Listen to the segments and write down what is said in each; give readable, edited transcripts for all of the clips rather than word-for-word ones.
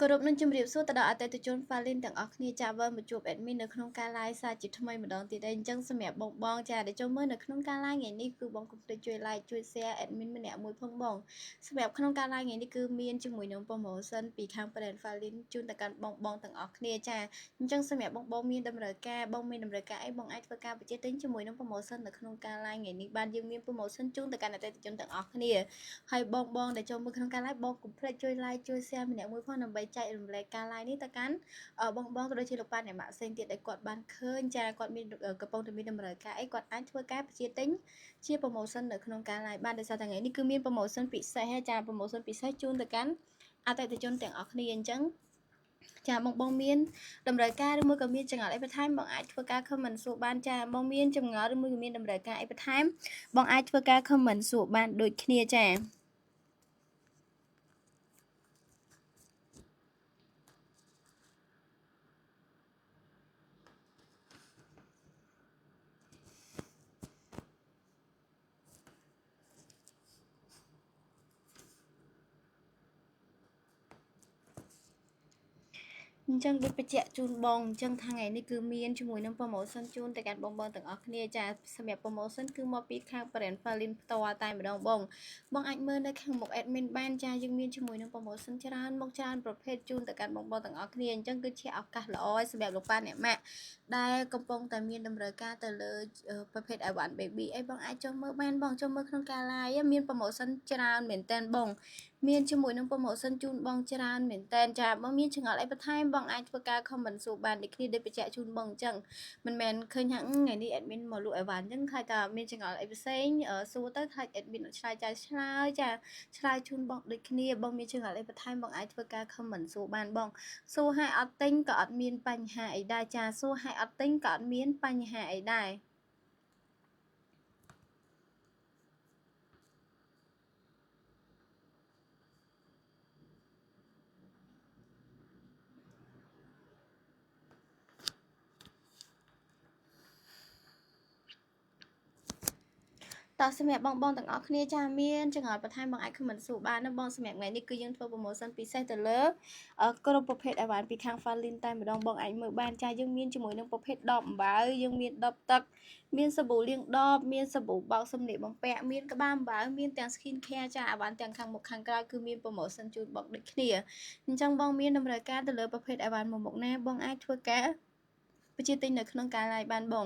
គោរពនឹងជម្រាបសួរទៅដល់អតិថិជន Falin ទាំងអស់គ្នាចាវិលមកជួប admin នៅក្នុងការ live សារជាថ្មីម្ដងទៀតហើយអញ្ចឹងសម្រាប់បងបងចាដែលចូលមើលនៅក្នុងការ live ថ្ងៃនេះគឺបងកុំភ្លេចជួយ like ជួយ share admin ម្នាក់មួយផងបងសម្រាប់ក្នុងការ live ថ្ងៃនេះគឺមានជាមួយនឹង promotion ពីខាង brand Falin ជូនទៅកាន់បងបងទាំងអស់គ្នាចាអញ្ចឹងសម្រាប់បងបងមានតម្រូវការបងមានតម្រូវការអីបងអាចធ្វើការបញ្ជាទិញជាមួយនឹង promotion នៅក្នុងការ live ថ្ងៃនេះបានយើងមាន promotion ជូនទៅកាន់អតិថិជនទាំងអស់គ្នាហើយបងបងដែលចូលមើលក្នុងការ live បងកុំភ្លេចជួយ like ជួយ share ម្នាក់មួយផងដើម្បីចែករំលែកការ live នេះទៅកាន់បងបងក៏ដូចជាលោកប៉ាអ្នកម៉ាក់ផ្សេងទៀតដែលគាត់បានឃើញចាគាត់មានកំពុងតែមានតម្រូវការអីគាត់អាចធ្វើការបញ្ជាទិញជា promotion នៅក្នុងការ live បានដោយសារតែថ្ងៃនេះគឺមាន promotion ពិសេសចា promotion ពិសេសជូនទៅកាន់អតិថិជនទាំងអស់គ្នាអញ្ចឹងចាបងបងមានតម្រូវការឬមួយក៏មានចម្ងល់អីបន្ថែមបងអាចធ្វើការ comment សួរបានចាបងមានចម្ងល់ឬមួយក៏មានតម្រូវការអីបន្ថែមបងអាចធ្វើការ comment សួរបានដូចគ្នាចាអញ្ចឹងដូចបញ្ជាក់ជូនបងអញ្ចឹងថ្ងៃនេះគឺមានជាមួយនឹង promotion ជូនទៅកាន់បងបងទាំងអស់គ្នាចាសម្រាប់ promotion គឺមកពីខាង brand Falin ផ្ទាល់តែម្ដងបងបងអាចមើលនៅខាងមុខ admin បានចាយើងមានជាមួយនឹង promotion ច្រើនមកច្រើនប្រភេទជូនទៅកាន់បងបងទាំងអស់គ្នាអញ្ចឹងគឺជាឱកាសល្អសម្រាប់លោកប៉ាអ្នកម៉ាក់ដែលកំពុងតែមានតម្រូវការទៅលើប្រភេទ អីវ៉ាន់ baby អីបងអាចចុះមើលបានបងចុះមើលក្នុងការ live មាន promotion ច្រើនមែនតើបងមានជាមួយនឹង promotion ជូនបងច្រើនមែនតើចាបងមានចម្ងល់អីបន្ថែមបងអាចធ្វើការ comment សួរបានដូចគ្នាដូចបញ្ជាក់ជូនបងអញ្ចឹងមិនមែនឃើញថាថ្ងៃនេះ admin មកលក់អីវ៉ាន់អញ្ចឹងខ្លាចតែមានចម្ងល់អីផ្សេងសួរទៅខ្លាច admin អត់ឆ្លើយចាឆ្លើយចាឆ្លើយជូនបងដូចគ្នាបងមានចម្ងល់អីបន្ថែមបងអាចធ្វើការ comment សួរបានបងសួរឲ្យអត់ទិញក៏អត់មានបញ្ហាអីដែរចាសួរឲ្យអត់ទិញក៏អត់មានបញ្ហាអីដែរតោះសម្រាប់បងបងទាំងអស់គ្នាចាមានចម្ងល់បន្ថែមបងអាច comment សួរបានណាបងសម្រាប់ថ្ងៃនេះគឺយើងធ្វើ promotion ពិសេសទៅលើគ្រប់ប្រភេទអីវ៉ាន់ពីខាង Falin តែម្ដងបងអាចមើលបានចាយើងមានជាមួយនឹងប្រភេទដបអំបៅយើងមានដបទឹកមានសាប៊ូលាងដបមានសាប៊ូបោកសម្លៀកបំពាក់មានក្បាលអំបៅមានទាំង skin care ចាអីវ៉ាន់ទាំងខាងមុខខាងក្រោយគឺមាន promotion ជូនបងដូចគ្នាអញ្ចឹងបងមានតម្រូវការទៅលើប្រភេទអីវ៉ាន់មួយមុខណាបងអាចធ្វើការបញ្ជាទិញនៅក្នុងការ live បានបង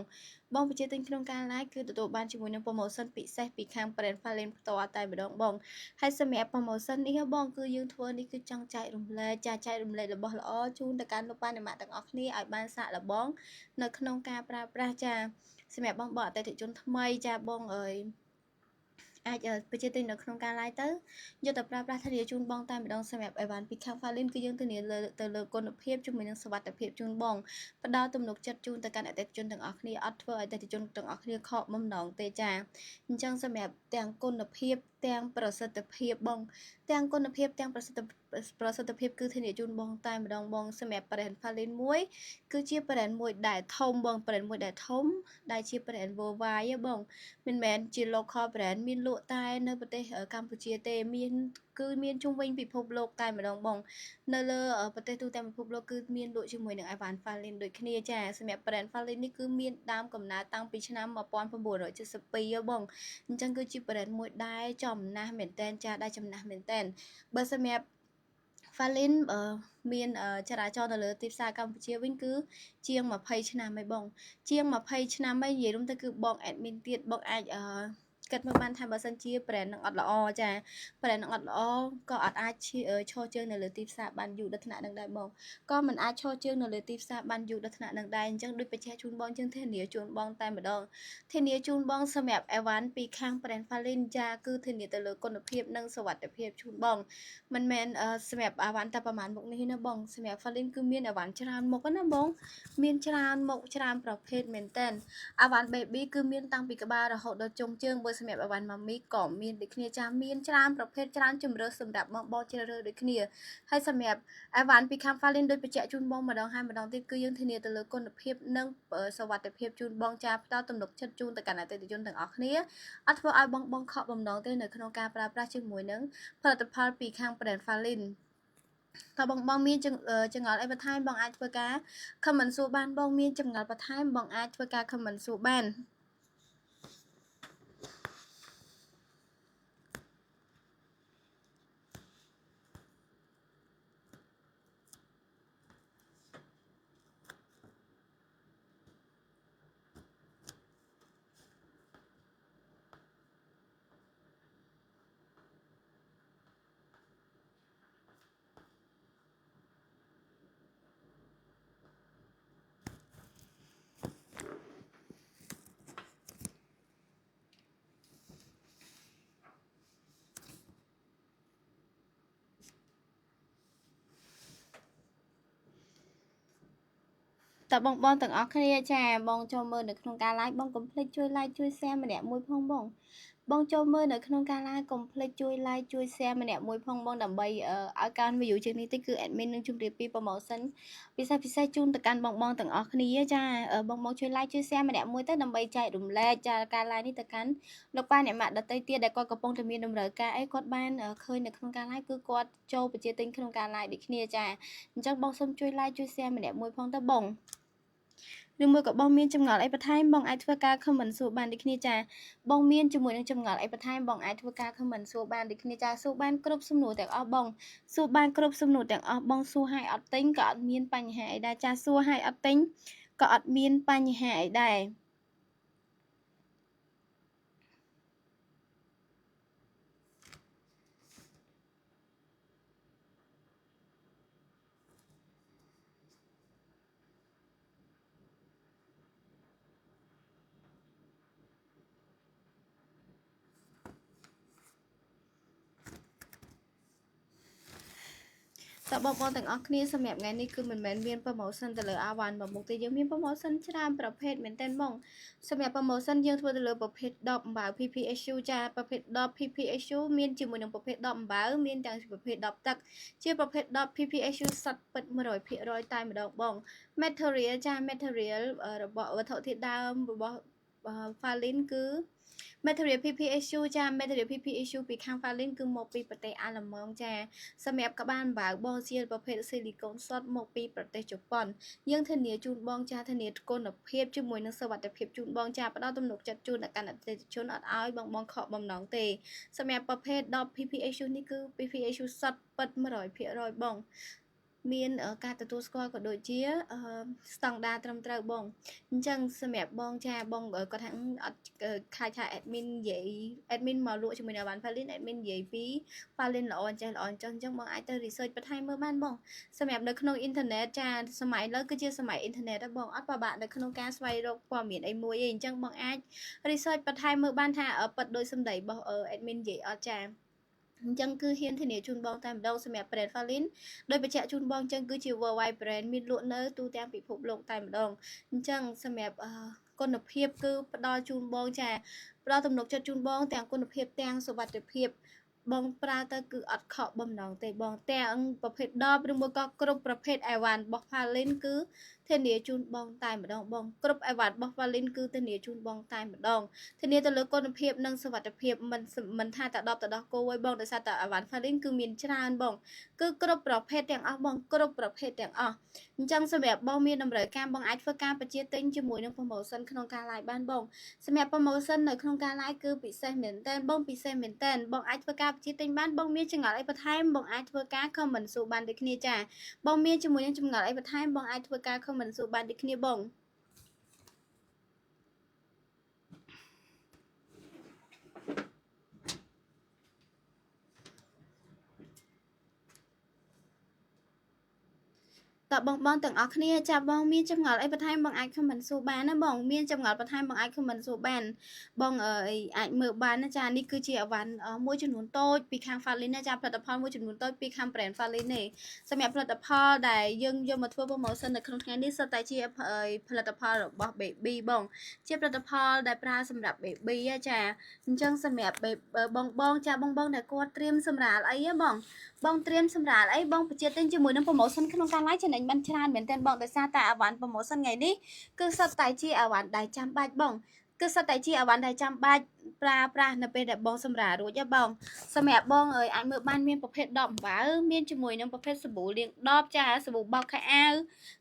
បងបញ្ជាទិញក្នុងការ live គឺទទួលបានជាមួយនឹង promotion ពិសេសពីខាង brand Falin ផ្ទាល់តែម្ដងបងហើយសម្រាប់ promotion នេះបងគឺយើងធ្វើនេះគឺចង់ចែករំលែកចាចែករំលែករបស់ល្អជូនទៅកាន់លោកប៉ាអ្នកម៉ាក់ទាំងអស់គ្នាឲ្យបានសាកល្បងនៅក្នុងការប្រើប្រាស់ចាសម្រាប់បងបងអតិថិជនថ្មីចាបងអើយអាចបញ្ជាទិញនៅក្នុងការ live ទៅយកទៅប្រើប្រាស់ធានាជូនបងតែម្ដងសម្រាប់អីវ៉ាន់ពីខាង Falin គឺយើងធានាលើទៅលើគុណភាពជាមួយនឹងសុវត្ថិភាពជូនបងផ្ដល់ទំនុកចិត្តជូនទៅកាន់អតិថិជនទាំងអស់គ្នាអត់ធ្វើឲ្យអតិថិជនទាំងអស់គ្នាខកបំណងទេចាអញ្ចឹងសម្រាប់ទាំងគុណភាពទាំងប្រសិទ្ធភាពបងទាំងគុណភាពទាំងប្រសិទ្ធភាពគឺធានាជូនបងតែម្ដងបងសម្រាប់ brand Falin មួយគឺជា brand មួយដែលធំបង brand មួយដែលធំដែលជា brand worldwide បងមិនមែនជា local brand មានលក់តែនៅប្រទេសកម្ពុជាទេមានគឺមានជុំវិញពិភពលោកតែម្ដងបងនៅលើប្រទេសទូទាំងពិភពលោកគឺមានលក់ជាមួយនឹង អីវ៉ាន់ Falin ដូចគ្នាចាសម្រាប់ brand Falin នេះគឺមានដើមកំណើតតាំងពីឆ្នាំ1972បងអញ្ចឹងគឺជា brand មួយដែលចំណាស់មែនតែនចាដែលចំណាស់មែនតែនបើសម្រាប់ Falin មានចរាចរណ៍នៅលើទីផ្សារកម្ពុជាវិញគឺជាង20ឆ្នាំហើយបងជាង20ឆ្នាំហើយនិយាយរួមទៅគឺបង admin ទៀតបងអាចអឺគិតមើលបានថាបើសិនជា brand នឹងអត់ល្អចា brand នឹងអត់ល្អក៏អត់អាចឈរជើងនៅលើទីផ្សារបានយូរដល់ថ្នាក់នឹងដែរបងក៏មិនអាចឈរជើងនៅលើទីផ្សារបានយូរដល់ថ្នាក់នឹងដែរអញ្ចឹងដូចបញ្ជាក់ជូនបងជាងធានាជូនបងតែម្ដងធានាជូនបងសម្រាប់អីវ៉ាន់ពីខាង brand Falin ចាគឺធានាទៅលើគុណភាពនិងសុវត្ថិភាពជូនបងមិនមែនសម្រាប់អីវ៉ាន់តែប្រហែលមុខនេះណាបងសម្រាប់ Falin គឺមានអីវ៉ាន់ច្រើនមុខណាបងមានច្រើនមុខច្រើនប្រភេទមែនតើអីវ៉ាន់ baby គឺមានតាំងពីក្បាលរហូតដល់ចុងជើងបើសម្រាប់អីវ៉ាន់ mommy ក៏មានដូចគ្នាចាមានច្រើនប្រភេទច្រើនជម្រើសសម្រាប់បងបងជ្រើសរើសដូចគ្នាហើយសម្រាប់អីវ៉ាន់ពីខាង Falin ដូចបញ្ជាក់ជូនបងម្ដងហើយម្ដងទៀតគឺយើងធានាទៅលើគុណភាពនិងសុវត្ថិភាពជូនបងចាផ្ដល់ទំនុកចិត្តជូនទៅកាន់អតិថិជនទាំងអស់គ្នាអត់ធ្វើឲ្យបងបងខកបំណងទេនៅក្នុងការប្រើប្រាស់ជាមួយនឹងផលិតផលពីខាង brand Falin។ តើបងបងមានចម្ងល់អីបន្ថែមបងអាចធ្វើការ comment សួរបានបងមានចម្ងល់បន្ថែមបងអាចធ្វើការ comment សួរបានតើបងបងទាំងអស់គ្នាចាបងចូលមើលនៅក្នុងការ live បងកុំភ្លេចជួយ like ជួយ share ម្នាក់មួយផងបងបងចូលមើលនៅក្នុងការ live កុំភ្លេចជួយ like ជួយ share ម្នាក់មួយផងបងដើម្បីឲ្យការ view ជាងនេះតិចគឺ admin នឹងជម្រាបពី promotion ពិសេសពិសេសជូនទៅកាន់បងបងទាំងអស់គ្នាចាបងបងជួយ like ជួយ share ម្នាក់មួយទៅដើម្បីចែករំលែកចាការ live នេះទៅកាន់លោកប៉ាអ្នកម៉ាក់ដទៃទៀតដែលគាត់កំពុងតែមានតម្រូវការអីគាត់បានឃើញនៅក្នុងការ live គឺគាត់ចូលបញ្ជាទិញក្នុងការ live ដូចគ្នាចាអញ្ចឹងបងសូមជួយ like ជួយ share ម្នាក់មួយផងទៅបងឬមួយក៏បងមានចម្ងល់អីបន្ថែមបងអាចធ្វើការ comment សួរបានដូចគ្នាចាបងមានជាមួយនឹងចម្ងល់អីបន្ថែមបងអាចធ្វើការ comment សួរបានដូចគ្នាចាសួរបានគ្រប់សំណួរទាំងអស់បងសួរបានគ្រប់សំណួរទាំងអស់បងសួរឲ្យអត់ទិញក៏អត់មានបញ្ហាអីដែរចាសួរឲ្យអត់ទិញក៏អត់មានបញ្ហាអីដែរតើបងប្អូនទាំងអស់គ្នាសម្រាប់ថ្ងៃនេះគឺមិនមែនមាន promotion ទៅលើ អីវ៉ាន់ មួយមុខទេយើងមាន promotion ច្រើនប្រភេទមែនទែនបងសម្រាប់ promotion យើងធ្វើទៅលើប្រភេទដបអំបៅ PPSU ចាប្រភេទដប PPSU មានជាមួយនឹងប្រភេទដបអំបៅមានទាំងប្រភេទដបទឹកជាប្រភេទដប PPSU សុទ្ធពិត100%តែម្ដងបង material ចា material របស់វត្ថុធាតុដើមរបស់ Falin គឺ material PPSU ចា material PPSU ពីខាង Falin គឺមកពីប្រទេសអាល្លឺម៉ង់ចាសម្រាប់ក្បាលអំបៅបងជាប្រភេទស៊ីលីកូនសុទ្ធមកពីប្រទេសជប៉ុនយើងធានាជូនបងចាធានាគុណភាពជាមួយនឹងសុវត្ថិភាពជូនបងចាផ្ដល់ទំនុកចិត្តជូនដល់កាន់អតិថិជនអត់ឲ្យបងបងខកបំណងទេសម្រាប់ប្រភេទ10 PPSU នេះគឺ PPSU សុទ្ធពិត100%បងមានការទទួលស្គាល់ក៏ដូចជាស្តង់ដារត្រឹមត្រូវបងអញ្ចឹងសម្រាប់បងចាបងគាត់ថាអត់ខ្លាចថា admin និយាយ admin មកលក់ជាមួយនឹង អីវ៉ាន់ Falin admin និយាយពី Falin ល្អអញ្ចេះល្អអញ្ចឹងអញ្ចឹងបងអាចទៅ research បន្ថែមមើលបានបងសម្រាប់នៅក្នុងអ៊ីនធឺណិតចាសម័យឥឡូវគឺជាសម័យអ៊ីនធឺណិតហើយបងអត់ពិបាកនៅក្នុងការស្វែងរកព័ត៌មានអីមួយទេអញ្ចឹងបងអាច research បន្ថែមមើលបានថាពិតដោយសម្ដីរបស់ admin និយាយអត់ចាអញ្ចឹងគឺហ៊ានធានាជូនបងតែម្ដងសម្រាប់ brand Falin ដោយបញ្ជាក់ជូនបងអញ្ចឹងគឺជា worldwide brand មានលក់នៅទូទាំងពិភពលោកតែម្ដងអញ្ចឹងសម្រាប់គុណភាពគឺផ្ដល់ជូនបងចាផ្ដល់ទំនុកចិត្តជូនបងទាំងគុណភាពទាំងសុវត្ថិភាពបងប្រើទៅគឺអត់ខកបំណងទេបងទាំងប្រភេទដបឬមួយក៏គ្រប់ប្រភេទអីវ៉ាន់របស់ Falin គឺធានាជូនបងតែម្ដងបងគ្រប់អីវ៉ាន់របស់ Falin គឺធានាជូនបងតែម្ដងធានាទៅលើគុណភាពនិងសុវត្ថិភាពមិនមិនថាតែដបទៅដោះគោឯងបងដោយសារតែអីវ៉ាន់ Falin គឺមានច្រើនបងគឺគ្រប់ប្រភេទទាំងអស់បងគ្រប់ប្រភេទទាំងអស់អញ្ចឹងសម្រាប់បងមានតម្រូវការបងអាចធ្វើការបញ្ជាទិញជាមួយនឹង promotion ក្នុងការ live បានបងសម្រាប់ promotion នៅក្នុងការ live គឺពិសេសមែនតើបងពិសេសមែនតើបងអាចធ្វើការបញ្ជាទិញបានបងមានចម្ងល់អីបន្ថែមបងអាចធ្វើការ comment សួរបានដូចគ្នាចាបងមានជាមួយនឹងចម្ងល់អីបន្ថែមបងអាចធ្វើការ comment សួរបានដូចគ្នាបងតើបងបងទាំងអស់គ្នាចាបងមានចម្ងល់អីបន្ថែមបងអាច comment សួរបានណាបងមានចម្ងល់បន្ថែមបងអាច comment សួរបានបងអាចមើលបានណាចានេះគឺជាអីវ៉ាន់មួយចំនួនតូចពីខាង Falin ណាចាផលិតផលមួយចំនួនតូចពីខាង brand Falin នេះសម្រាប់ផលិតផលដែលយើងយកមកធ្វើ promotion នៅក្នុងថ្ងៃនេះសុទ្ធតែជាផលិតផលរបស់ baby បងជាផលិតផលដែលប្រើសម្រាប់ baby ចាអញ្ចឹងសម្រាប់បងបងចាបងបងដែលគាត់ត្រៀមសម្រាលអីហ៎បងបងត្រៀមសម្រាលអីបងបញ្ជាទិញជាមួយនឹង promotion ក្នុងការ live ចំណេញបានច្រើនមែនទែនបងដោយសារតែអីវ៉ាន់ promotion ថ្ងៃនេះគឺសុទ្ធតែជាអីវ៉ាន់ដែលចាំបាច់បងគឺសុទ្ធតែជាអីវ៉ាន់ដែលចាំបាច់ ប្រើប្រាស់នៅពេលដែលបងសម្រាលរួចហ៎បងសម្រាប់បងអើយអាចមើលបានមានប្រភេទដបអំបៅមានជាមួយនឹងប្រភេទសាប៊ូលាងដបចាសាប៊ូបោកខោអាវ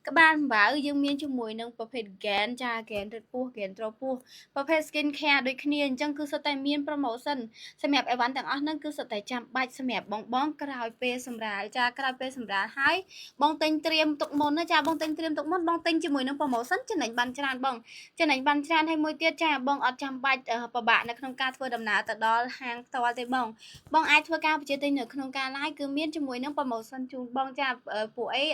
ក្បាលអំបៅយើងមានជាមួយនឹងប្រភេទហ្គេនចាហ្គេនរឹតពោះហ្គេនទ្រពោះប្រភេទ skin care ដូចគ្នាអញ្ចឹងគឺសុទ្ធតែមាន promotion សម្រាប់អីវ៉ាន់ទាំងអស់ហ្នឹងគឺសុទ្ធតែចាំបាច់សម្រាប់បងបងក្រោយពេលសម្រាលចាក្រោយពេលសម្រាលហើយបងទិញត្រៀមទុកមុនណាចាបងទិញត្រៀមទុកមុនបងទិញជាមួយនឹង promotion ចំណេញបានច្រើនបងចំណេញបានច្រើនហើយមួយទៀតចាបងអត់ចាំបាច់ពិបាកនៅក្នុងការធ្វើដំណើរទៅដល់ហាងផ្ទាល់ទេបងបងអាចធ្វើការបញ្ជាទិញនៅក្នុងការ live គឺមានជាមួយនឹង promotion ជូនបងចាពួកអី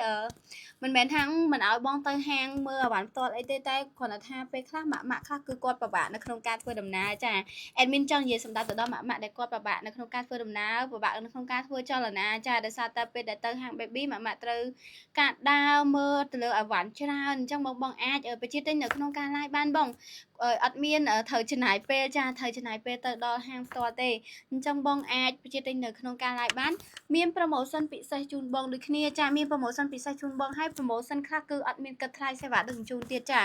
មិនមែនថាមិនឲ្យបងទៅហាងមើលអីវ៉ាន់ផ្ទាល់អីទេតែគ្រាន់តែថាពេលខ្លះម៉ាក់ម៉ាក់ខ្លះគឺគាត់ពិបាកនៅក្នុងការធ្វើដំណើរចា admin ចង់និយាយសម្ដៅទៅដល់ម៉ាក់ម៉ាក់ដែលគាត់ពិបាកនៅក្នុងការធ្វើដំណើរពិបាកនៅក្នុងការធ្វើចលនាចាដោយសារតែពេលដែលទៅហាង baby ម៉ាក់ម៉ាក់ត្រូវការដើរមើលទៅលើអីវ៉ាន់ច្រើនអញ្ចឹងបងបងអាចបញ្ជាទិញនៅក្នុងការ live បានបងអត់មានត្រូវចំណាយពេលចាត្រូវចំណាយពេលទៅដល់ហាងផ្ទាល់ទេអញ្ចឹងបងអាចបញ្ជាទិញនៅក្នុងការ live បានមាន promotion ពិសេសជូនបងដូចគ្នាចាមាន promotion ពិសេសជូនបងហើយ promotion ខ្លះគឺអត់មានគិតថ្លៃសេវាដឹកជញ្ជូនទៀតចា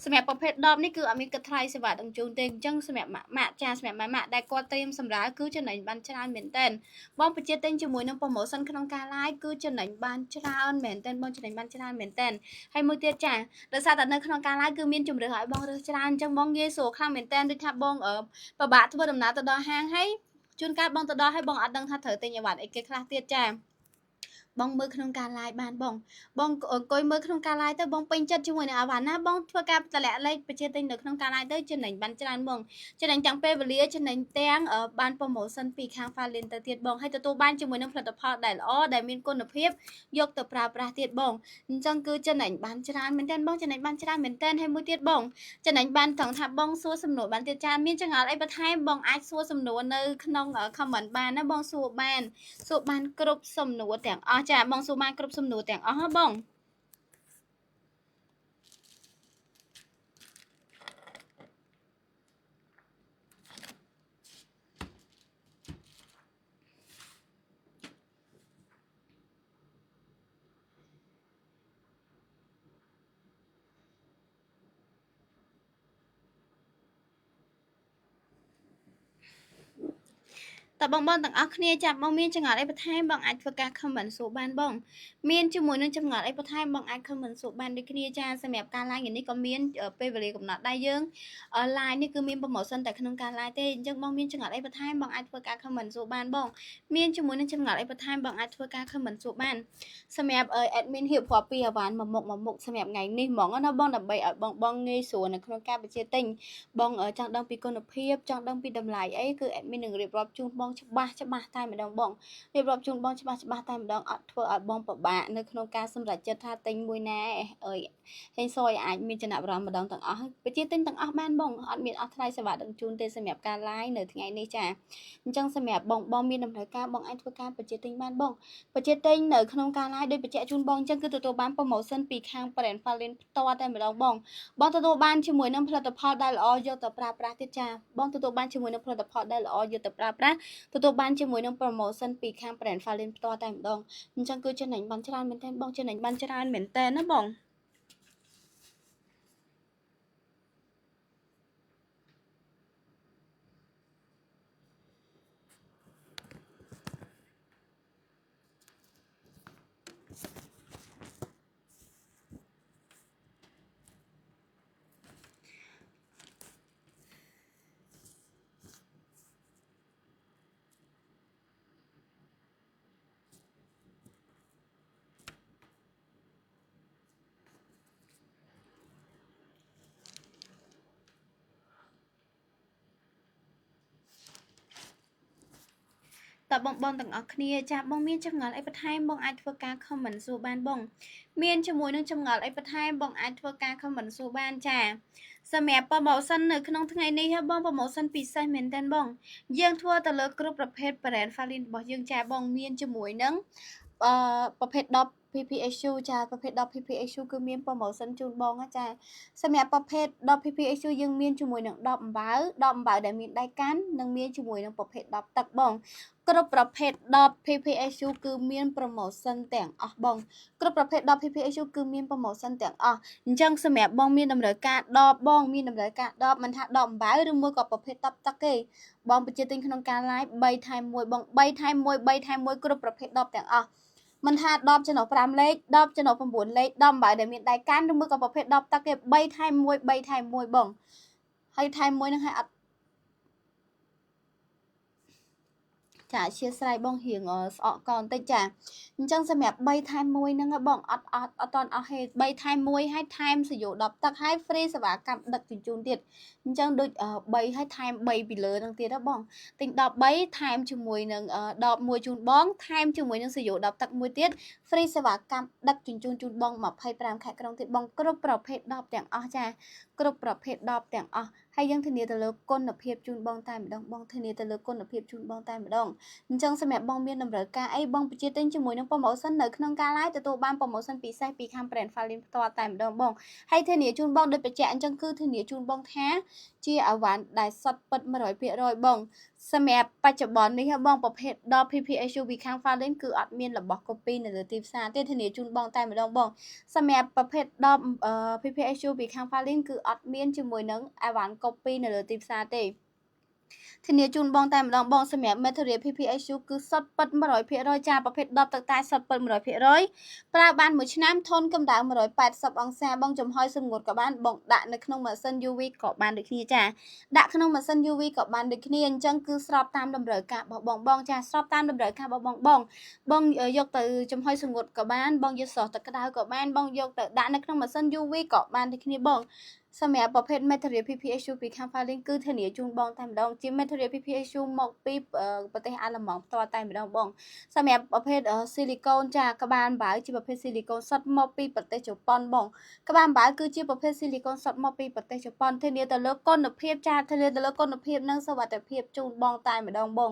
សម្រាប់ប្រភេទដបនេះគឺអត់មានគិតថ្លៃសេវាដឹកជញ្ជូនទេអញ្ចឹងសម្រាប់ម៉ាក់ម៉ាក់ចាសម្រាប់ម៉ាក់ម៉ាក់ដែលគាត់ត្រៀមសម្រាលគឺចំណេញបានច្រើនមែនតើបងបញ្ជាទិញជាមួយនឹង promotion ក្នុងការ live គឺចំណេញបានច្រើនមែនតើបងចំណេញបានច្រើនមែនតើហើយមួយទៀតចាដោយសារតែនៅក្នុងការ live គឺមានជំរឿសឲ្យបងរើសច្រើនអញ្ចឹងបងងាយស្រួលខ្លាំងមែនតើដូចថាបងពិបាកធ្វើដំណើរទៅដល់ហាងហើយជួនកាលបងទៅដល់ហើយបងអត់ដឹងថាត្រូវទិញអីវ៉ាន់អីគេខ្លះទៀតចាបងមើលក្នុងការ live បានបងបងអង្គុយមើលក្នុងការ live ទៅបងពេញចិត្តជាមួយនឹងអីវ៉ាន់ណាបងធ្វើការតម្លាក់លេខបញ្ជាទិញនៅក្នុងការ live ទៅចំណេញបានច្រើនបងចំណេញទាំងពេលវេលាចំណេញទាំងបាន promotion ពីខាង Falin ទៅទៀតបងហើយទទួលបានជាមួយនឹងផលិតផលដែលល្អដែលមានគុណភាពយកទៅប្រើប្រាស់ទៀតបងអញ្ចឹងគឺចំណេញបានច្រើនមែនទែនបងចំណេញបានច្រើនមែនទែនហើយមួយទៀតបងចំណេញបានត្រង់ថាបងសួរសំណួរបានទៀតចាមានចង្អុលអីបន្ថែមបងអាចសួរសំណួរនៅក្នុង comment បានណាបងសួរបានសួរបានគ្រប់សំណួរទាំងអស់ចាបងសួរបានគ្រប់សំណួរទាំងអស់ហ៎បងតើបងបងទាំងអស់គ្នាចាប់បងមានចម្ងល់អីបន្ថែមបងអាចធ្វើការ comment សួរបានបងមានជាមួយនឹងចម្ងល់អីបន្ថែមបងអាច comment សួរបានដូចគ្នាចាសម្រាប់ការ live នេះក៏មានពេលវេលាកំណត់ដែរយើង live នេះគឺមាន promotion តែក្នុងការ live ទេអញ្ចឹងបងមានចម្ងល់អីបន្ថែមបងអាចធ្វើការ comment សួរបានបងមានជាមួយនឹងចម្ងល់អីបន្ថែមបងអាចធ្វើការ comment សួរបានសម្រាប់ admin ហៀបរាប់ពីអវ៉ាន់មួយមុខមួយមុខសម្រាប់ថ្ងៃនេះហ្មងណាបងដើម្បីឲ្យបងបងងាយស្រួលនៅក្នុងការបញ្ជាទិញបងចង់ដឹងពីគុណភាពចង់ដឹងពីតម្លៃអីគឺ admin នឹងរៀបរាប់ជូនបងច្បាស់ច្បាស់តែម្ដងបងរៀបរាប់ជូនបងច្បាស់ច្បាស់តែម្ដងអត់ធ្វើឲ្យបងពិបាកនៅក្នុងការសម្រេចចិត្តថាទិញមួយណាអើយហេងសយអាចមានចំណាប់អារម្មណ៍ម្ដងទាំងអស់បញ្ជាទិញទាំងអស់បានបងអត់មានអស់ថ្លៃសេវាដឹកជូនទេសម្រាប់ការ live នៅថ្ងៃនេះចាអញ្ចឹងសម្រាប់បងបងមានតម្រូវការបងអាចធ្វើការបញ្ជាទិញបានបងបញ្ជាទិញនៅក្នុងការ live ដោយបញ្ជាក់ជូនបងអញ្ចឹងគឺទទួលបាន promotion ពីខាង brand Falin ផ្ទាល់តែម្ដងបងបងទទួលបានជាមួយនឹងផលិតផលដែលល្អយកទៅប្រើប្រាស់ទៀតចាបងទទួលបានជាមួយនឹងផលិតផលដែលល្អយកទៅប្រើប្រាស់ទទួលបានជាមួយនឹង promotion ពីខាង brand Falin ផ្ទាល់តែម្ដងអញ្ចឹងគឺចំណេញបានច្រើនមែនទែនបងចំណេញបានច្រើនមែនទែនណាបងតើបងបងទាំងអស់គ្នាចាបងមានចម្ងល់អីបន្ថែមបងអាចធ្វើការ comment សួរបានបងមានជាមួយនឹងចម្ងល់អីបន្ថែមបងអាចធ្វើការ comment សួរបានចាសម្រាប់ promotion នៅក្នុងថ្ងៃនេះបង promotion ពិសេសមែនតើបងយើងធ្វើទៅលើគ្រប់ប្រភេទ brand Falin របស់យើងចាបងមានជាមួយនឹងអឺប្រភេទ10 PPSU ចាប្រភេទ10 PPSU គឺមាន promotion ជូនបងចាសម្រាប់ប្រភេទ10 PPSU យើងមានជាមួយនឹង10អំបៅ10អំបៅដែលមានដៃកាន់និងមានជាមួយនឹងប្រភេទ10ទឹកបងគ្រប់ប្រភេទ10 PPSU គឺមាន promotion ទាំងអស់បងគ្រប់ប្រភេទ10 PPSU គឺមាន promotion ទាំងអស់អញ្ចឹងសម្រាប់បងមានតម្រូវការ10បងមានតម្រូវការ10មិនថា10អំបៅឬមួយក៏ប្រភេទ10ទឹកទេបងបញ្ជាទិញក្នុងការ live 3ថែម1បង3ថែម1 3ថែម1គ្រប់ប្រភេទ10ទាំងអស់មិនថា10ចំណុច5លេខ10ចំណុច9លេខ10អំបៅដែលមានដៃកាន់ឬមួយក៏ប្រភេទ10ទឹកទេ3ថែម1 3ថែម1បងហើយថែម1នឹងឲ្យអត់ចាអធិស្ឋានបងរៀងស្អកកបន្តិចចាអញ្ចឹងសម្រាប់3ថែម1ហ្នឹងបងអត់អត់អត់តន់អស់ហេ3ថែម1ហើយថែមសយោ10ទឹកហើយ free សេវាកម្មដឹកជញ្ជូនទៀតអញ្ចឹងដូច3ហើយថែម3ពីលើហ្នឹងទៀតហ៎បងទិញ13ថែមជាមួយនឹង11ជូនបងថែមជាមួយនឹងសយោ10ទឹកមួយទៀត free សេវាកម្មដឹកជញ្ជូនជូនបង25ខេត្តក្រុងទៀតបងគ្រប់ប្រភេទ10ទាំងអស់ចាគ្រប់ប្រភេទ10ទាំងអស់ហើយយើងធានាទៅលើគុណភាពជូនបងតែម្ដងបងធានាទៅលើគុណភាពជូនបងតែម្ដងអញ្ចឹងសម្រាប់បងមានតម្រូវការអីបងបញ្ជាទិញជាមួយនឹង promotion នៅក្នុងការ live ទទួលបាន promotion ពិសេសពីខាង brand Falin ផ្ទាល់តែម្ដងបងហើយធានាជូនបងដោយបញ្ជាក់អញ្ចឹងគឺធានាជូនបងថាជាអវ៉ាន់ដែលសុទ្ធពិត100%បងសម្រាប់បច្ចុប្បន្ននេះបងប្រភេទ10 PPSU ពីខាង Falin គឺអត់មានរបស់ copy នៅលើទីផ្សារទេធានាជូនបងតែម្ដងបងសម្រាប់ប្រភេទ10 PPSU ពីខាង Falin គឺអត់មានជាមួយនឹងអវ៉ាន់ copy នៅលើទីផ្សារទេធានាជូនបងតែម្ដងបងសម្រាប់ material PPSU គឺសុទ្ធពិត100%ចាប្រភេទ10ទឹកតែសុទ្ធពិត100%ប្រើបាន1ឆ្នាំធន់កម្ដៅ180អង្សាបងចំហុយសម្ងួតក៏បានបងដាក់នៅក្នុងម៉ាស៊ីន UV ក៏បានដូចគ្នាចាដាក់ក្នុងម៉ាស៊ីន UV ក៏បានដូចគ្នាអញ្ចឹងគឺស្របតាមតម្រូវការរបស់បងបងចាស្របតាមតម្រូវការរបស់បងបងបងយកទៅចំហុយសម្ងួតក៏បានបងយកស្រស់ទឹកក្ដៅក៏បានបងយកទៅដាក់នៅក្នុងម៉ាស៊ីន UV ក៏បានដូចគ្នាបងសម្រាប់ប្រភេទ material PPSU ពីខាង Falin គឺធានាជូនបងតែម្ដងជា material PPSU មកពីប្រទេសអាល្លឺម៉ង់ផ្ទាល់តែម្ដងបងសម្រាប់ប្រភេទ silicone ចាក្បាលអំបៅជាប្រភេទ silicone សុទ្ធមកពីប្រទេសជប៉ុនបងក្បាលអំបៅគឺជាប្រភេទ silicone សុទ្ធមកពីប្រទេសជប៉ុនធានាទៅលើគុណភាពចាធានាទៅលើគុណភាពនិងសុវត្ថិភាពជូនបងតែម្ដងបង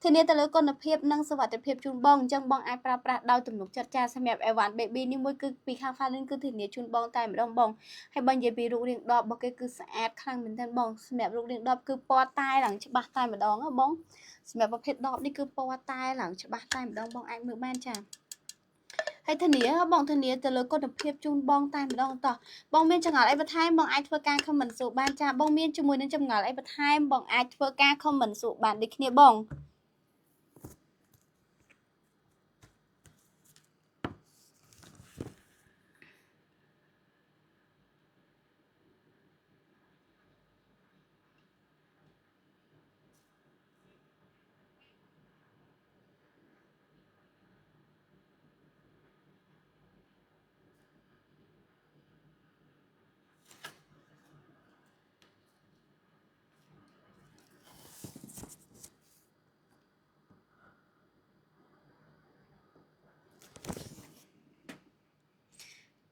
ធានាទៅលើគុណភាពនិងសុវត្ថិភាពជូនបងអញ្ចឹងបងអាចប្រើប្រាស់ដោយទំនុកចិត្តចាសម្រាប់ Evan Baby នេះមួយគឺពីខាង Falin គឺធានាជូនបងតែម្ដងបងហើយបើនិយាយពីរូបរាងដបរបស់គេគឺស្អាតខ្លាំងមែនទែនបងសម្រាប់រូបរាងដបគឺពណ៌តែឡើងច្បាស់តែម្ដងហ៎បងសម្រាប់ប្រភេទដបនេះគឺពណ៌តែឡើងច្បាស់តែម្ដងបងអាចមើលបានចាហើយធានាបងធានាទៅលើគុណភាពជូនបងតែម្ដងតោះបងមានចម្ងល់អីបន្ថែមបងអាចធ្វើការ comment សួរបានចាបងមានជាមួយនឹងចម្ងល់អីបន្ថែមបងអាចធ្វើការ comment សួរបានដូចគ្នាបង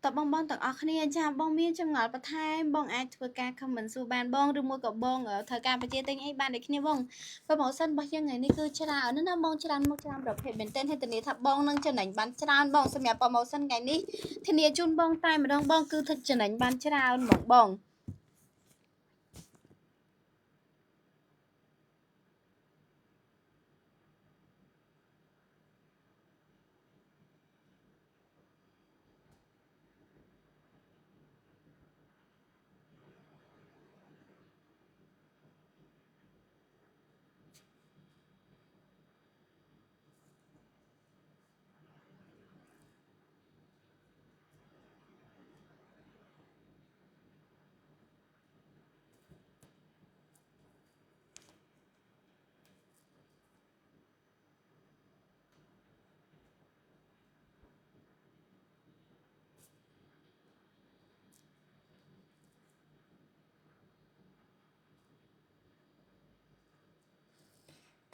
តបងបងទាំងអស់គ្នាចាបងមានចម្ងល់បន្ថែមបងអាចធ្វើការ comment សួរបានបងឬមួយក៏បងត្រូវការបញ្ជាទិញអីបានដូចគ្នាបង promotion របស់យើងថ្ងៃនេះគឺច្រើនណាស់ណាបងច្រើនមកច្រើនប្រភេទមែនទែនហើយធានាថាបងនឹងចំណេញបានច្រើនបងសម្រាប់ promotion ថ្ងៃនេះធានាជូនបងតែម្ដងបងគឺចំណេញបានច្រើនហ្មងបង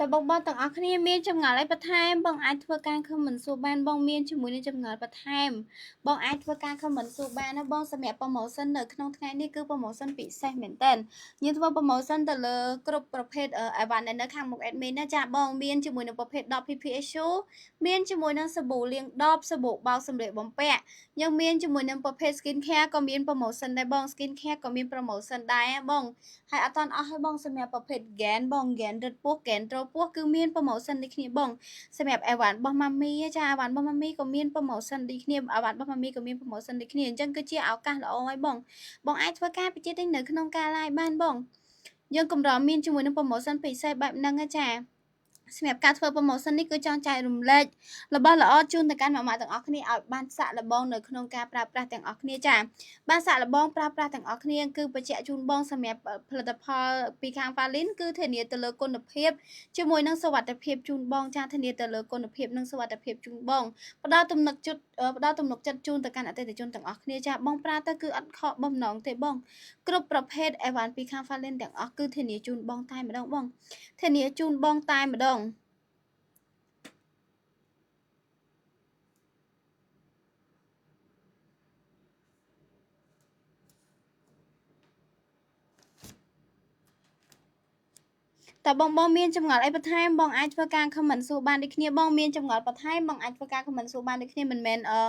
តើបងបងទាំងអស់គ្នាមានចម្ងល់អីបន្ថែមបងអាចធ្វើការ comment សួរបានបងមានជាមួយនឹងចម្ងល់បន្ថែមបងអាចធ្វើការ comment សួរបានណាបងសម្រាប់ promotion នៅក្នុងថ្ងៃនេះគឺ promotion ពិសេសមែនតើយើងធ្វើ promotion ទៅលើគ្រប់ប្រភេទអីវ៉ាន់ដែលនៅខាងមុខ admin ណាចាបងមានជាមួយនឹងប្រភេទ10 PPSU មានជាមួយនឹងសាប៊ូលាងដបសាប៊ូបោកសម្លៀកបំពាក់យើងមានជាមួយនឹងប្រភេទ skin care ក៏មាន promotion ដែរបង skin care ក៏មាន promotion ដែរបងហើយអត់តាន់អស់ហើយបងសម្រាប់ប្រភេទ gain បង gain រឹតពោះ gain ទ្រពោះគឺមាន promotion ដូចគ្នាបងសម្រាប់អីវ៉ាន់របស់ម៉ាមីចាអីវ៉ាន់របស់ម៉ាមីក៏មាន promotion ដូចគ្នាអីវ៉ាន់របស់ម៉ាមីក៏មាន promotion ដូចគ្នាអញ្ចឹងគឺជាឱកាសល្អហើយបងបងអាចធ្វើការបញ្ជាទិញនៅក្នុងការ live បានបងយើងកម្រមានជាមួយនឹង promotion ពិសេសបែបហ្នឹងណាចាសម្រាប់ការធ្វើ promotion នេះគឺចង់ចែករំលែករបស់ល្អជូនទៅកាន់ម៉ាក់ៗទាំងអស់គ្នាឲ្យបានសាក់លបងនៅក្នុងការប្រើប្រាស់ទាំងអស់គ្នាចាបានសាក់លបងប្រើប្រាស់ទាំងអស់គ្នាគឺបញ្ជាក់ជូនបងសម្រាប់ផលិតផលពីខាង Falin គឺធានាទៅលើគុណភាពជាមួយនឹងសុវត្ថិភាពជូនបងចាធានាទៅលើគុណភាពនិងសុវត្ថិភាពជូនបងផ្ដល់ទំនុកចិត្តផ្ដល់ទំនុកចិត្តជូនទៅកាន់អតិថិជនទាំងអស់គ្នាចាបងប្រើទៅគឺអត់ខកបំណងទេបងគ្រប់ប្រភេទអីវ៉ាន់ពីខាង Falin ទាំងអស់គឺធានាជូនបងតែម្ដងបងធានាជូនបងតែម្ដងតើបងបងមានចម្ងល់អីបន្ថែមបងអាចធ្វើការ comment សួរបានដូចគ្នាបងមានចម្ងល់បន្ថែមបងអាចធ្វើការ comment សួរបានដូចគ្នាមិនមែនអឺ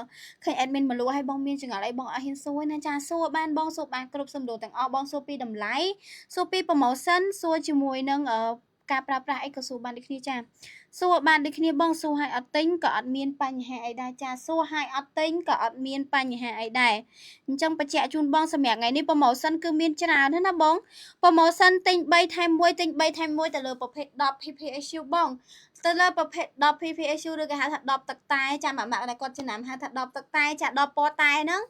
ឃើញ admin មកលក់ឲ្យបងមានចម្ងល់អីបងអត់ហ៊ានសួរណាចាសួរបានបងសួរបានគ្រប់សំណួរទាំងអស់បងសួរពីតម្លៃសួរពី promotion សួរជាមួយនឹងអឺការប្រើប្រាស់អីក៏សួរបានដូចគ្នាចាសួរបានដូចគ្នាបងសួរឲ្យអត់ទិញក៏អត់មានបញ្ហាអីដែរចាសួរឲ្យអត់ទិញក៏អត់មានបញ្ហាអីដែរអញ្ចឹងបញ្ជាក់ជូនបងសម្រាប់ថ្ងៃនេះ promotion គឺមានច្រើនណាស់ណាបង promotion ទិញ3ថែម1ទិញ3ថែម1ទៅលើប្រភេទ10 PPSU បងទៅលើប្រភេទ10 PPSU ឬគេហៅថា10ទឹកតែចាំម៉ាក់ម៉ាក់ដែលគាត់ចំណាំហៅថា10ទឹកតែចា10ពណ៌តែហ្នឹង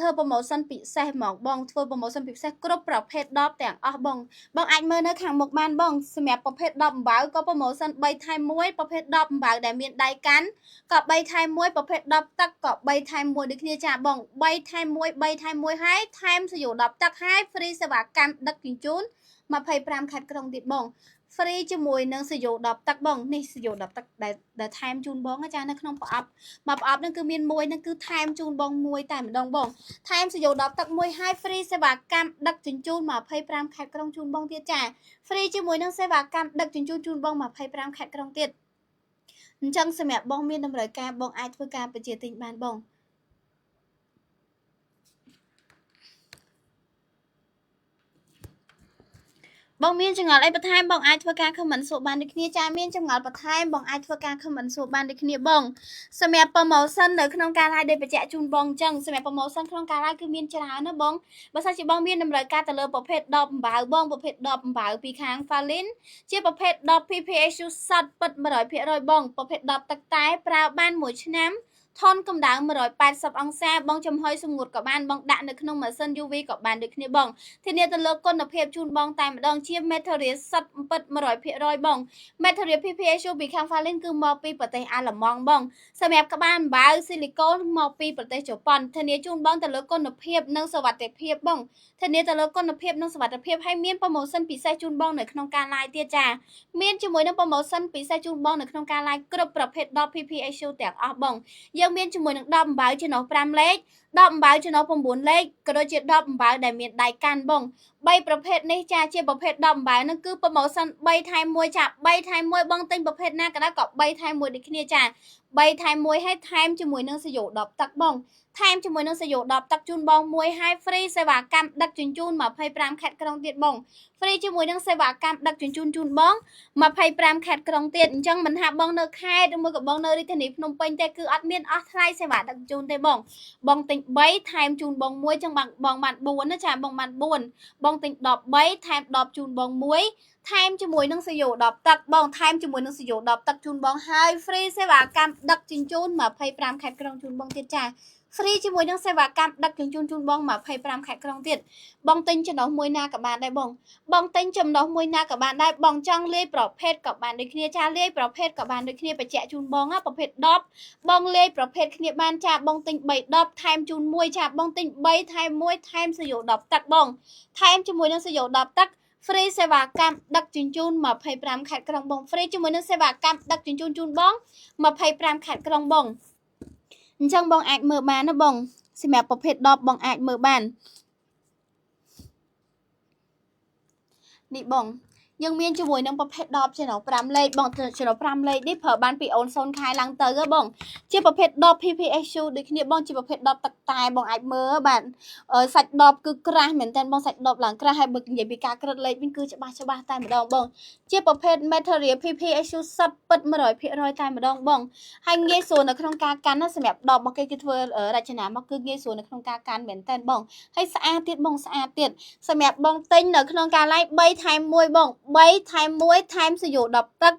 ធ្វើ promotion ពិសេសហ្មងបងធ្វើ promotion ពិសេសគ្រប់ប្រភេទ10ទាំងអស់បងបងអាចមើលនៅខាងមុខបានបងសម្រាប់ប្រភេទ10អំបៅក៏ promotion 3ថែម1ប្រភេទ10អំបៅដែលមានដៃកាន់ក៏3ថែម1ប្រភេទ10ទឹកក៏3ថែម1ដូចគ្នាចាបង3ថែម1 3ថែម1ហើយថែមសយោ10ទឹកហើយ free សេវាកម្មដឹកជញ្ជូន25ខេត្តក្រុងទៀតបង free ជាមួយនឹងសយោ10ទឹកបងនេះសយោ10ទឹកដែលដែលថែមជូនបងណាចានៅក្នុងប្រអប់មួយប្រអប់ហ្នឹងគឺមានមួយហ្នឹងគឺថែមជូនបងមួយតែម្ដងបងថែមសយោ10ទឹកមួយហើយ free សេវាកម្មដឹកជញ្ជូន25ខេត្តក្រុងជូនបងទៀតចា free ជាមួយនឹងសេវាកម្មដឹកជញ្ជូនជូនបង25ខេត្តក្រុងទៀតអញ្ចឹងសម្រាប់បងមានតម្រូវការបងអាចធ្វើការបញ្ជាទិញបានបងបងមានចម្ងល់អីបន្ថែមបងអាចធ្វើការ comment សួរបានដូចគ្នាចាមានចម្ងល់បន្ថែមបងអាចធ្វើការ comment សួរបានដូចគ្នាបងសម្រាប់ promotion នៅក្នុងការ live ដែលបញ្ជាក់ជូនបងអញ្ចឹងសម្រាប់ promotion ក្នុងការ live គឺមានច្រើនណាបងបើសិនជាបងមានតម្រូវការទៅលើប្រភេទ10អំបៅបងប្រភេទ10អំបៅពីខាង Falin ជាប្រភេទ10 PPSU សតពិត100%បងប្រភេទ10ទឹកតែប្រើបានមួយឆ្នាំថនកម្ដៅ180អង្សាបងចំហុយសម្ងួតក៏បានបងដាក់នៅក្នុងម៉ាស៊ីន UV ក៏បានដូចគ្នាបងធានាទៅលើគុណភាពជូនបងតែម្ដងជា material សុទ្ធពិត100%បង material PPSU ពីខាង Falin គឺមកពីប្រទេសអាល្លឺម៉ង់បងសម្រាប់ក្បាលអំបៅស៊ីលីកូនមកពីប្រទេសជប៉ុនធានាជូនបងទៅលើគុណភាពនិងសុវត្ថិភាពបងធានាទៅលើគុណភាពនិងសុវត្ថិភាពហើយមាន promotion ពិសេសជូនបងនៅក្នុងការ live ទៀតចាមានជាមួយនឹង promotion ពិសេសជូនបងនៅក្នុងការ live គ្រប់ប្រភេទ10 PPSU ទាំងអស់បងយើងមានជាមួយនឹង10អំបៅចំណុះ5លេខ10អំបៅចំណុះ9លេខក៏ដូចជា10អំបៅដែលមានដៃកាន់បង3ប្រភេទនេះចាជាប្រភេទ10អំបៅហ្នឹងគឺ promotion 3ថែម1ចា3ថែម1បងទិញប្រភេទណាក៏ដោយក៏3ថែម1ដូចគ្នាចា3ថែម1ហើយថែមជាមួយនឹងសយោ10ទឹកបងថែមជាមួយនឹងសយោ10ទឹកជូនបងមួយហើយ free សេវាកម្មដឹកជញ្ជូន25ខេត្តក្រុងទៀតបង free ជាមួយនឹងសេវាកម្មដឹកជញ្ជូនជូនបង25ខេត្តក្រុងទៀតអញ្ចឹងមិនថាបងនៅខេត្តឬមួយក៏បងនៅរាជធានីភ្នំពេញទេគឺអត់មានអស់ថ្លៃសេវាដឹកជញ្ជូនទេបងបងទិញ3ថែមជូនបង1អញ្ចឹងបងបងបាន4ណាចាបងបាន4បងទិញ13ថែម10ជូនបង1ថែមជាមួយនឹងសយោ10ទឹកបងថែមជាមួយនឹងសយោ10ទឹកជូនបងហើយ free សេវាកម្មដឹកជញ្ជូន25ខេត្តក្រុងជូនបងទៀតចា free ជាមួយនឹងសេវាកម្មដឹកជញ្ជូនជូនបង25ខេត្តក្រុងទៀតបងទិញចំណុះមួយណាក៏បានដែរបងបងទិញចំណុះមួយណាក៏បានដែរបងចង់លាយប្រភេទក៏បានដូចគ្នាចាលាយប្រភេទក៏បានដូចគ្នាបញ្ជាក់ជូនបងណាប្រភេទ10បងលាយប្រភេទគ្នាបានចាបងទិញ3 10ថែមជូន1ចាបងទិញ3ថែម1ថែមសយោ10ទឹកបងថែមជាមួយនឹងសយោ10ទឹក free សេវាកម្មដឹកជញ្ជូន25ខេត្តក្រុងបង free ជាមួយនឹងសេវាកម្មដឹកជញ្ជូនជូនបង25ខេត្តក្រុងបងអញ្ចឹងបងអាចមើលបានណាបងសម្រាប់ប្រភេទដបបងអាចមើលបាននេះបងយើងមានជាមួយនឹងប្រភេទដបចំណុះ5លេខបងចំណុះ5លេខនេះប្រើបានពីអូន0ខែឡើងទៅបងជាប្រភេទដប PPSU ដូចគ្នាបងជាប្រភេទដបទឹកតែបងអាចមើលបាទសាច់ដបគឺក្រាស់មែនតើបងសាច់ដបឡើងក្រាស់ហើយបើនិយាយពីការក្រឹតលេខវិញគឺច្បាស់ច្បាស់តែម្ដងបងជាប្រភេទ material PPSU សិតពិត100%តែម្ដងបងហើយងាយស្រួលនៅក្នុងការកាន់ណាសម្រាប់ដបរបស់គេគឺធ្វើរចនាមកគឺងាយស្រួលនៅក្នុងការកាន់មែនតើបងហើយស្អាតទៀតបងស្អាតទៀតសម្រាប់បងទិញនៅក្នុងការ live 3ថែម1បង3ថែម1ថែមសយោ10ទឹក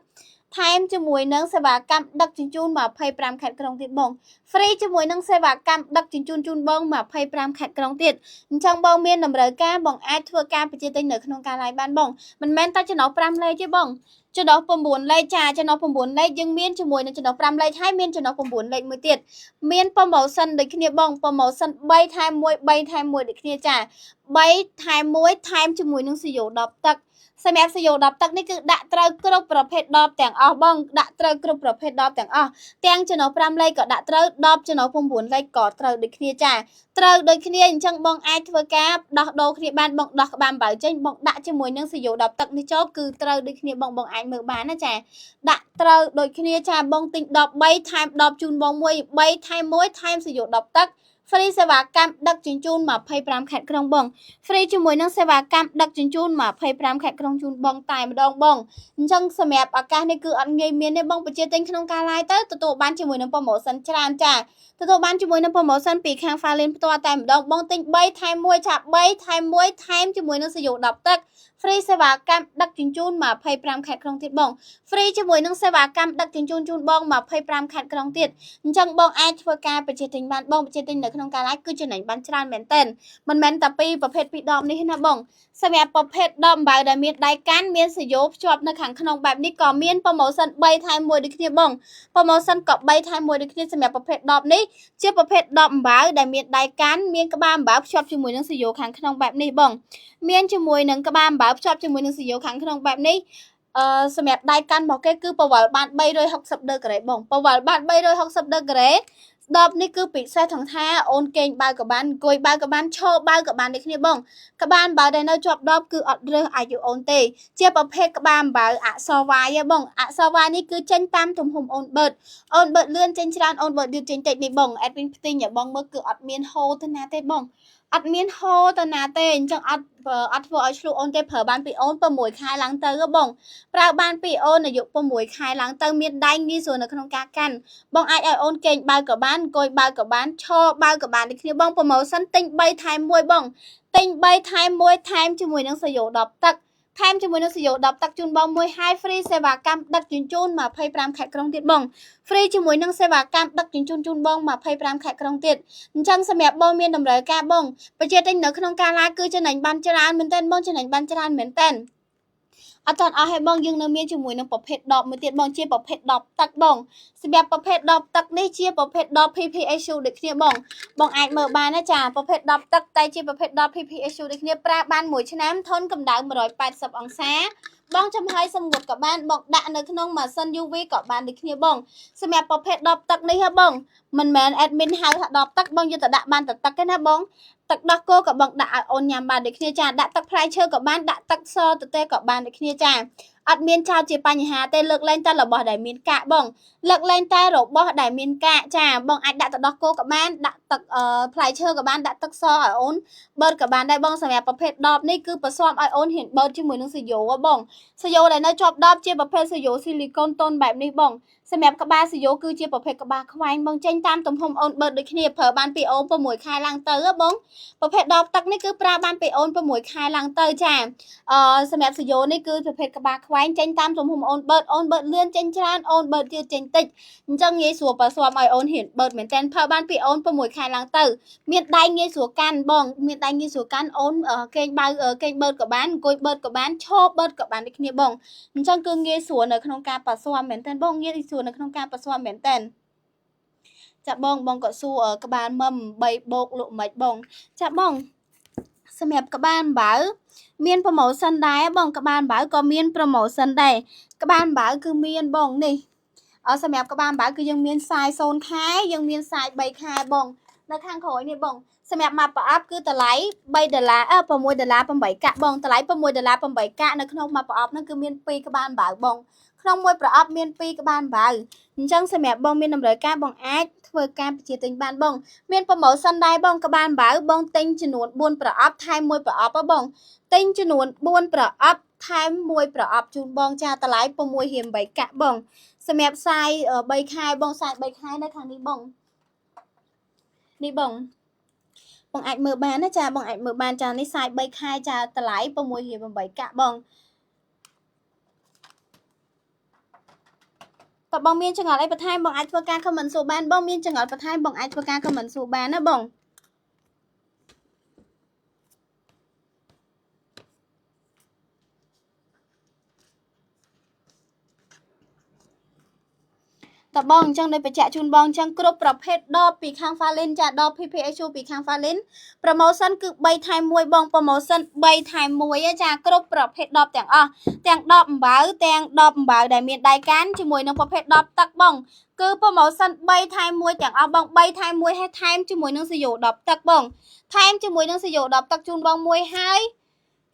ថែមជាមួយនឹងសេវាកម្មដឹកជញ្ជូន25ខេត្តក្រុងទៀតបង free ជាមួយនឹងសេវាកម្មដឹកជញ្ជូនជូនបង25ខេត្តក្រុងទៀតអញ្ចឹងបងមានតម្រូវការបងអាចធ្វើការបញ្ជាទិញនៅក្នុងការ live បានបងមិនមែនតែចំណុះ5លេខទេបងចំណុះ9លេខចាចំណុះ9លេខយើងមានជាមួយនឹងចំណុះ5លេខហើយមានចំណុះ9លេខមួយទៀតមាន promotion ដូចគ្នាបង promotion 3ថែម1 3ថែម1ដូចគ្នាចា3ថែម1ថែមជាមួយនឹងសយោ10ទឹកសម្រាប់សយោ10ទឹកនេះគឺដាក់ត្រូវគ្រប់ប្រភេទដបទាំងអស់បងដាក់ត្រូវគ្រប់ប្រភេទដបទាំងអស់ទាំងចំណុះ5លេខក៏ដាក់ត្រូវ10ចំណុះ9លេខក៏ត្រូវដូចគ្នាចាត្រូវដូចគ្នាអញ្ចឹងបងអាចធ្វើការដោះដូរគ្នាបានបងដោះក្បាលអំបៅចេញបងដាក់ជាមួយនឹងសយោ10ទឹកនេះចូលគឺត្រូវដូចគ្នាបងបងអាចមើលបានណាចាដាក់ត្រូវដូចគ្នាចាបងទិញ13ថែម10ជូនបងមួយ3ថែម1ថែមសយោ10ទឹក free សេវាកម្មដឹកជញ្ជូន25ខេត្តក្រុងបង free ជាមួយនឹងសេវាកម្មដឹកជញ្ជូន25ខេត្តក្រុងជូនបងតែម្ដងបងអញ្ចឹងសម្រាប់ឱកាសនេះគឺអត់ងាយមានទេបងបញ្ជាទិញក្នុងការ live ទៅទទួលបានជាមួយនឹង promotion ច្រើនចាទទួលបានជាមួយនឹង promotion ពីខាង Falin ផ្ទាល់តែម្ដងបងទិញ3ថែម1ចា3ថែម1ថែមជាមួយនឹងសយោ10ទឹក free សេវាកម្មដឹកជញ្ជូន25ខេត្តក្រុងទៀតបង free ជាមួយនឹងសេវាកម្មដឹកជញ្ជូនជូនបង25ខេត្តក្រុងទៀតអញ្ចឹងបងអាចធ្វើការបញ្ជាទិញបានបងបញ្ជាទិញនៅក្នុងការ live គឺចំណេញបានច្រើនមែនទែនមិនមែនតែពីប្រភេទពីរដបនេះណាបងសម្រាប់ប្រភេទដបអំបៅដែលមានដៃកាន់មានសយោភ្ជាប់នៅខាងក្នុងបែបនេះក៏មាន promotion 3ថែម1ដូចគ្នាបង promotion ក៏3ថែម1ដូចគ្នាសម្រាប់ប្រភេទដបនេះជាប្រភេទដបអំបៅដែលមានដៃកាន់មានក្បាលអំបៅភ្ជាប់ជាមួយនឹងសយោខាងក្នុងបែបនេះបងមានជាមួយនឹងក្បាលអំបៅភ្ជាប់ជាមួយនឹងសយោខាងក្នុងបែបនេះសម្រាប់ដៃកាន់របស់គេគឺប្រវល់បាន360ដឺក្រេបងប្រវល់បាន360ដឺក្រេដបនេះគឺពិសេសថងថាអូនកេងបើក៏បានអង្គុយបើក៏បានឈរបើក៏បានដូចគ្នាបងក្បាលអំបៅដែលនៅជាប់ដបគឺអត់រើសអាយុអូនទេជាប្រភេទក្បាលអំបៅអក្សរ Y ហ៎បងអក្សរ Y នេះគឺចេញតាមទំហំអូនបឺតអូនបឺតលឿនចេញច្រើនអូនបឺតយឺតចេញតិចនេះបង admin ផ្ទិញឲ្យបងមើលគឺអត់មានហូរទៅណាទេបងអត់មានហូរទៅណាទេអញ្ចឹងអត់ធ្វើឲ្យឆ្លុះអូនទេប្រើបានពីអូន6ខែឡើងទៅបងប្រើបានពីអូនអាយុ6ខែឡើងទៅមានដៃងាយស្រួលនៅក្នុងការកាន់បងអាចឲ្យអូនកេងបើក៏បានអង្គុយបើក៏បានឈរបើក៏បានដូចគ្នាបង promotion ទិញ3ថែម1បងទិញ3ថែម1ថែមជាមួយនឹងសយោ10ទឹកថែមជាមួយនឹងសយោ10ទឹកជូនបងមួយហើយ free សេវាកម្មដឹកជញ្ជូន25ខេត្តក្រុងទៀតបង free ជាមួយនឹងសេវាកម្មដឹកជញ្ជូនជូនបង25ខេត្តក្រុងទៀតអញ្ចឹងសម្រាប់បងមានតម្រូវការបងបញ្ជាទិញនៅក្នុងការ live គឺចំណេញបានច្រើនមែនទែនបងចំណេញបានច្រើនមែនទែនអត់តាន់អស់ឲ្យបងយើងនៅមានជាមួយនឹងប្រភេទដបមួយទៀតបងជាប្រភេទដបទឹកបងសម្រាប់ប្រភេទដបទឹកនេះជាប្រភេទដប PPSU ដូចគ្នាបងបងអាចមើលបានណាចាប្រភេទដបទឹកតែជាប្រភេទដប PPSU ដូចគ្នាប្រើបាន1ឆ្នាំធន់កម្ដៅ180អង្សាបងចំហុយសម្ងួតក៏បានបងដាក់នៅក្នុងម៉ាស៊ីន UV ក៏បានដូចគ្នាបងសម្រាប់ប្រភេទដបទឹកនេះហ៎បងមិនមែន admin ហៅថាដបទឹកបងយកទៅដាក់បានតែទឹកទេណាបងទឹកដោះគោក៏បងដាក់ឲ្យអូនញ៉ាំបានដូចគ្នាចាដាក់ទឹកផ្លែឈើក៏បានដាក់ទឹកសទៅទេក៏បានដូចគ្នាចាអត់មានចោលជាបញ្ហាទេលើកលែងតែរបស់ដែលមានកាកបងលើកលែងតែរបស់ដែលមានកាកចាបងអាចដាក់ទឹកដោះគោក៏បានដាក់ទឹកផ្លែឈើក៏បានដាក់ទឹកសឲ្យអូនបឺតក៏បានដែរបងសម្រាប់ប្រភេទដបនេះគឺប្រសមឲ្យអូនហ៊ានបឺតជាមួយនឹងសយោបងសយោដែលនៅជាប់ដបជាប្រភេទសយោស៊ីលីកូនតូនបែបនេះបងសម្រាប់ក្បាលសយោគឺជាប្រភេទក្បាលខ្វែងបងចេញតាមទំហំអូនបឺតដូចគ្នាប្រើបានពីអូន6ខែឡើងទៅបងប្រភេទដបទឹកនេះគឺប្រើបានពីអូន6ខែឡើងទៅចាសម្រាប់សយោនេះគឺប្រភេទក្បាលខ្វែងចេញតាមទំហំអូនបឺតអូនបឺតលឿនចេញច្រើនអូនបឺតទៀតចេញតិចអញ្ចឹងងាយស្រួលប្រសមឲ្យអូនហ៊ានបឺតមែនតើប្រើបានពីអូន6ខែឡើងទៅមានដៃងាយស្រួលកាន់បងមានដៃងាយស្រួលកាន់អូនកេងបើកេងបឺតក៏បានអង្គុយបឺតក៏បានឈរបឺតក៏បានដូចគ្នាបងអញ្ចឹងគឺងាយស្រួលនៅក្នុងការប្រសមមែនតើបងងាយស្រួលនៅក្នុងការប្រសមមែនតើចាបងបងក៏សួរក្បាលមឹម3បូកលក់មិនបងចាបង សម្រាប់ក្បាលអំបៅមាន promotion ដែរបងក្បាលអំបៅក៏មាន promotion ដែរក្បាលអំបៅគឺមានបងនេះសម្រាប់ក្បាលអំបៅគឺយើងមាន size 0ខែយើងមាន size 3ខែបងនៅខាងក្រោយនេះបងសម្រាប់មកប្រអប់គឺតម្លៃ3ដុល្លារ6ដុល្លារ8កាក់បងតម្លៃ6ដុល្លារ8កាក់នៅក្នុងមួយប្រអប់ហ្នឹងគឺមាន2ក្បាលអំបៅបងក្នុងមួយប្រអប់មាន2ក្បាលអំបៅអញ្ចឹងសម្រាប់បងមានតម្រូវការបងអាចធ្វើការបញ្ជាទិញបានបងមាន promotion ដែរបងក្បាលអំបៅបងទិញចំនួន4ប្រអប់ថែម1ប្រអប់បងទិញចំនួន4ប្រអប់ថែម1ប្រអប់ជូនបងចាតម្លៃ6រៀល8កាក់បងសម្រាប់ size 3ខែបង size 3ខែនៅខាងនេះបងនេះបងបងអាចមើលបានណាចាបងអាចមើលបានចានេះ size 3ខែចាតម្លៃ6រៀល8កាក់បងតើបងមានចម្ងល់អីបន្ថែមបងអាចធ្វើការ comment សួរបានបងមានចម្ងល់បន្ថែមបងអាចធ្វើការ comment សួរបានណាបងតើបងអញ្ចឹងដោយបញ្ជាក់ជូនបងអញ្ចឹងគ្រប់ប្រភេទដបពីខាង Falin ចាដប PPHU ពីខាង Falin promotion គឺ3ថែម1បង promotion 3ថែម1ចាគ្រប់ប្រភេទដបទាំងអស់ទាំងដបអំបៅទាំងដបអំបៅដែលមានដៃកាន់ជាមួយនឹងប្រភេទដបទឹកបងគឺ promotion 3ថែម1ទាំងអស់បង3ថែម1ហើយថែមជាមួយនឹងសយោដបទឹកបងថែមជាមួយនឹងសយោដបទឹកជូនបងមួយហើយ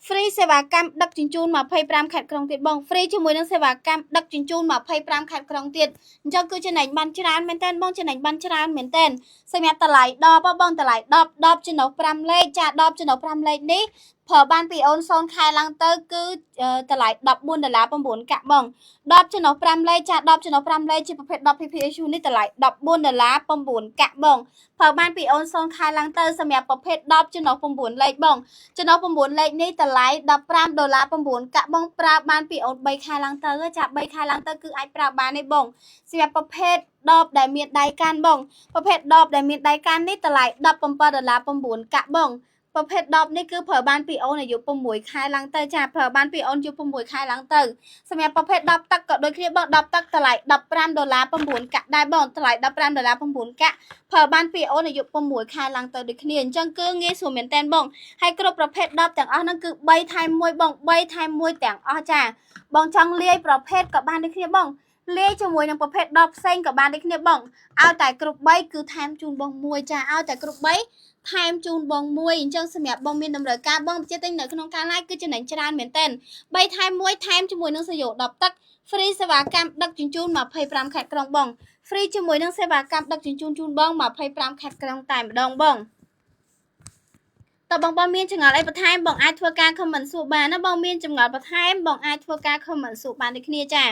free សេវាកម្មដឹកជញ្ជូន25ខេត្តក្រុងទៀតបង free ជាមួយនឹងសេវាកម្មដឹកជញ្ជូន25ខេត្តក្រុងទៀតអញ្ចឹងគឺចំណេញបានច្រើនមែនតើបងចំណេញបានច្រើនមែនតើសម្រាប់តម្លៃដបបងតម្លៃ10 10ចំណុះ5លេខចា10ចំណុះ5លេខនេះប្រើបានពីអូន0ខែឡើងទៅគឺតម្លៃ14ដុល្លារ9កាក់បង10ចំណុះ5លេខចា10ចំណុះ5លេខជាប្រភេទ10 PPHU នេះតម្លៃ14ដុល្លារ9កាក់បងប្រើបានពីអូន0ខែឡើងទៅសម្រាប់ប្រភេទ10ចំណុះ9លេខបងចំណុះ9លេខនេះតម្លៃ15ដុល្លារ9កាក់បងប្រើបានពីអូន3ខែឡើងទៅចា3ខែឡើងទៅគឺអាចប្រើបានទេបងសម្រាប់ប្រភេទដបដែលមានដៃកាន់បងប្រភេទដបដែលមានដៃកាន់នេះតម្លៃ17ដុល្លារ9កាក់បងប្រភេទដបនេះគឺប្រើបានពីអូនអាយុ6ខែឡើងទៅចាប្រើបានពីអូនអាយុ6ខែឡើងទៅសម្រាប់ប្រភេទដបទឹកក៏ដូចគ្នាបងដបទឹកតម្លៃ15ដុល្លារ9កាក់ដែរបងតម្លៃ15ដុល្លារ9កាក់ប្រើបានពីអូនអាយុ6ខែឡើងទៅដូចគ្នាអញ្ចឹងគឺងាយស្រួលមែនតើបងហើយគ្រប់ប្រភេទដបទាំងអស់ហ្នឹងគឺ3ថែម1បង3ថែម1ទាំងអស់ចាបងចង់លាយប្រភេទក៏បានដូចគ្នាបងលាយជាមួយនឹងប្រភេទដបផ្សេងក៏បានដូចគ្នាបងឲ្យតែគ្រប់3គឺថែមជូនបងមួយចាឲ្យតែគ្រប់3ថែមជូនបងមួយអញ្ចឹងសម្រាប់បងមានតម្រូវការបងបញ្ជាទិញនៅក្នុងការ live គឺចំណេញច្រើនមែនតើ3ថែម1ថែមជាមួយនឹងសយោ10ទឹក free សេវាកម្មដឹកជញ្ជូន25ខេត្តក្រុងបង free ជាមួយនឹងសេវាកម្មដឹកជញ្ជូនជូនបង25ខេត្តក្រុងតែម្ដងបងតើបងបងមានចម្ងល់អីបន្ថែមបងអាចធ្វើការ comment សួរបានណាបងមានចម្ងល់បន្ថែមបងអាចធ្វើការ comment សួរបានដូចគ្នាចា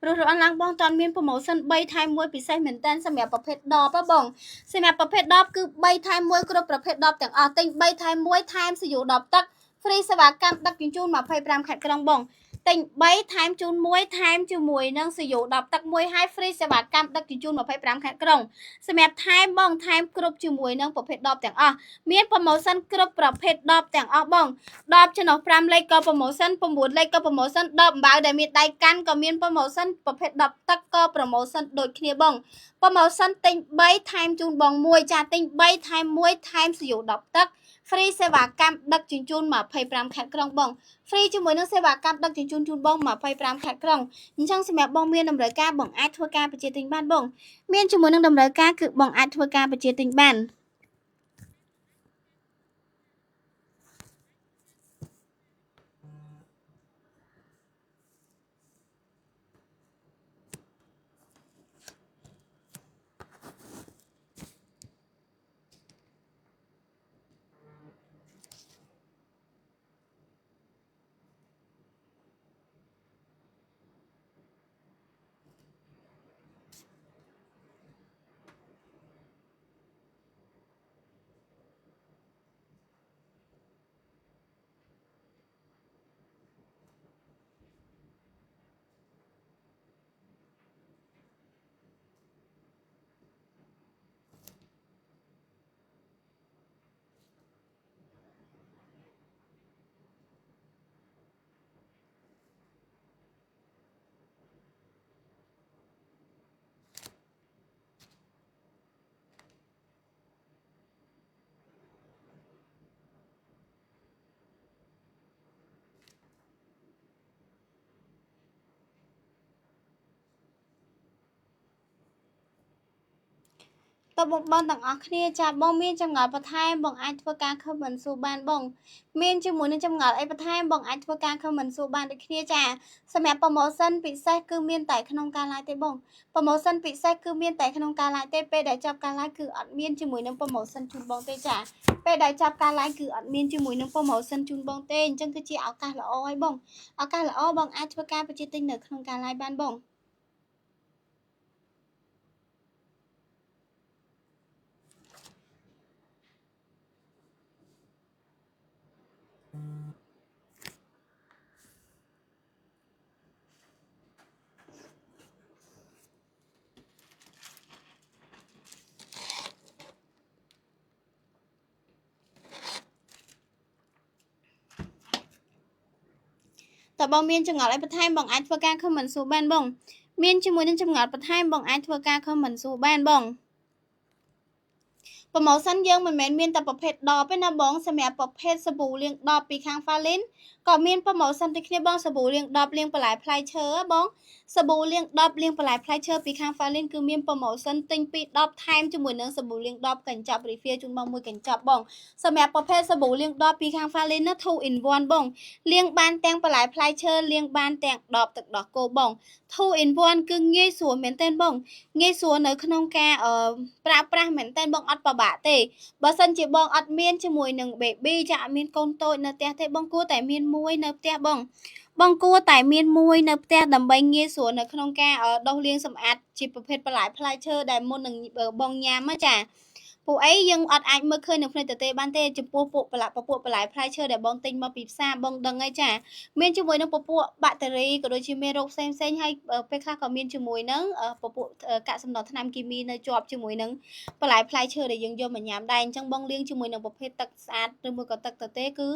រស់រអន់ឡើងបងតន់មាន promotion 3ថែម1ពិសេសមែនតើសម្រាប់ប្រភេទដបបងសម្រាប់ប្រភេទដបគឺ3ថែម1គ្រប់ប្រភេទដបទាំងអស់ទិញ3ថែម1ថែមសយោដបទឹក free សេវាកម្មដឹកជញ្ជូន25ខេត្តក្រុងបងទិញ3ថែមជូន1ថែមជាមួយនឹងសយោ10ទឹក1ហើយ free សេវាកម្មដឹកជញ្ជូន25ខេត្តក្រុងសម្រាប់ថែមបងថែមគ្រប់ជាមួយនឹងប្រភេទដបទាំងអស់មាន promotion គ្រប់ប្រភេទដបទាំងអស់បងដបចំណុះ5លេខក៏ promotion 9លេខក៏ promotion ដបអំបៅដែលមានដៃកាន់ក៏មាន promotion ប្រភេទដបទឹកក៏ promotion ដូចគ្នាបង promotion ទិញ3ថែមជូនបង1ចាទិញ3ថែម1ថែមសយោ10ទឹក free សេវាកម្មដឹកជញ្ជូន25ខេត្តក្រុងបង free ជាមួយនឹងសេវាកម្មដឹកជញ្ជូនជូនបង25ខេត្តក្រុងអញ្ចឹងសម្រាប់បងមានតម្រូវការបងអាចធ្វើការបញ្ជាទិញបានបងមានជាមួយនឹងតម្រូវការគឺបងអាចធ្វើការបញ្ជាទិញបាន តើបងបងទាំងអស់គ្នាចាបងមានចម្ងល់បន្ថែមបងអាចធ្វើការ comment សួរបានបងមានជាមួយនឹងចម្ងល់អីបន្ថែមបងអាចធ្វើការ comment សួរបានដូចគ្នាចាសម្រាប់ promotion ពិសេសគឺមានតែក្នុងការ live ទេបង promotion ពិសេសគឺមានតែក្នុងការ live ទេពេលដែលចប់ការ live គឺអត់មានជាមួយនឹង promotion ជូនបងទេចាពេលដែលចប់ការ live គឺអត់មានជាមួយនឹង promotion ជូនបងទេអញ្ចឹងគឺជាឱកាសល្អហើយបងឱកាសល្អបងអាចធ្វើការបញ្ជាទិញនៅក្នុងការ live បានបងតើបងមានចម្ងល់អីបន្ថែមបងអាចធ្វើការ comment សួរបានបងមានជាមួយនឹងចម្ងល់បន្ថែមបងអាចធ្វើការ comment សួរបានបង promotion យើងមិនមែនមានតែប្រភេទដបទេណាបងសម្រាប់ប្រភេទសាប៊ូលាងដបពីខាង Falin ក៏មាន promotion ដូចគ្នាបងសាប៊ូលាងដបលាងបន្លែផ្លែឈើបងសាប៊ូលាងដបលាងបន្លែផ្លែឈើពីខាង Falin គឺមាន promotion ទិញពី10ថែមជាមួយនឹងសាប៊ូលាងដបកញ្ចប់ refill ជូនបងមួយកញ្ចប់បងសម្រាប់ប្រភេទសាប៊ូលាងដបពីខាង Falin ណា2 in 1បងលាងបានទាំងបន្លែផ្លែឈើលាងបានទាំងដបទឹកដោះគោបង2 in 1គឺងាយស្រួលមែនទែនបងងាយស្រួលនៅក្នុងការប្រើប្រាស់មែនទែនបងអត់ពិបាកទេបើសិនជាបងអត់មានជាមួយនឹង baby ចាអត់មានកូនតូចនៅផ្ទះទេបងគួរតែមានមួយនៅផ្ទះបងបងគួរតែមានមួយនៅផ្ទះដើម្បីងាយស្រួលនៅក្នុងការដុសលាងសម្អាតជាប្រភេទបន្លែផ្លែឈើដែលមុននឹងបងញ៉ាំចាពួកអីយើងអត់អាចមើលឃើញនៅភ្នែកទទេបានទេចំពោះពួកប្រឡាក់ពពួកបន្លែផ្លែឈើដែលបងទិញមកពីផ្សារបងដឹងហើយចាមានជាមួយនឹងពពួកបាក់តេរីក៏ដូចជាមេរោគផ្សេងផ្សេងហើយពេលខ្លះក៏មានជាមួយនឹងពពួកកាកសំណល់ថ្នាំគីមីនៅជាប់ជាមួយនឹងបន្លែផ្លែឈើដែលយើងយកមកញ៉ាំដែរអញ្ចឹងបងលាងជាមួយនឹងប្រភេទទឹកស្អាតឬមួយក៏ទឹកទទេគឺ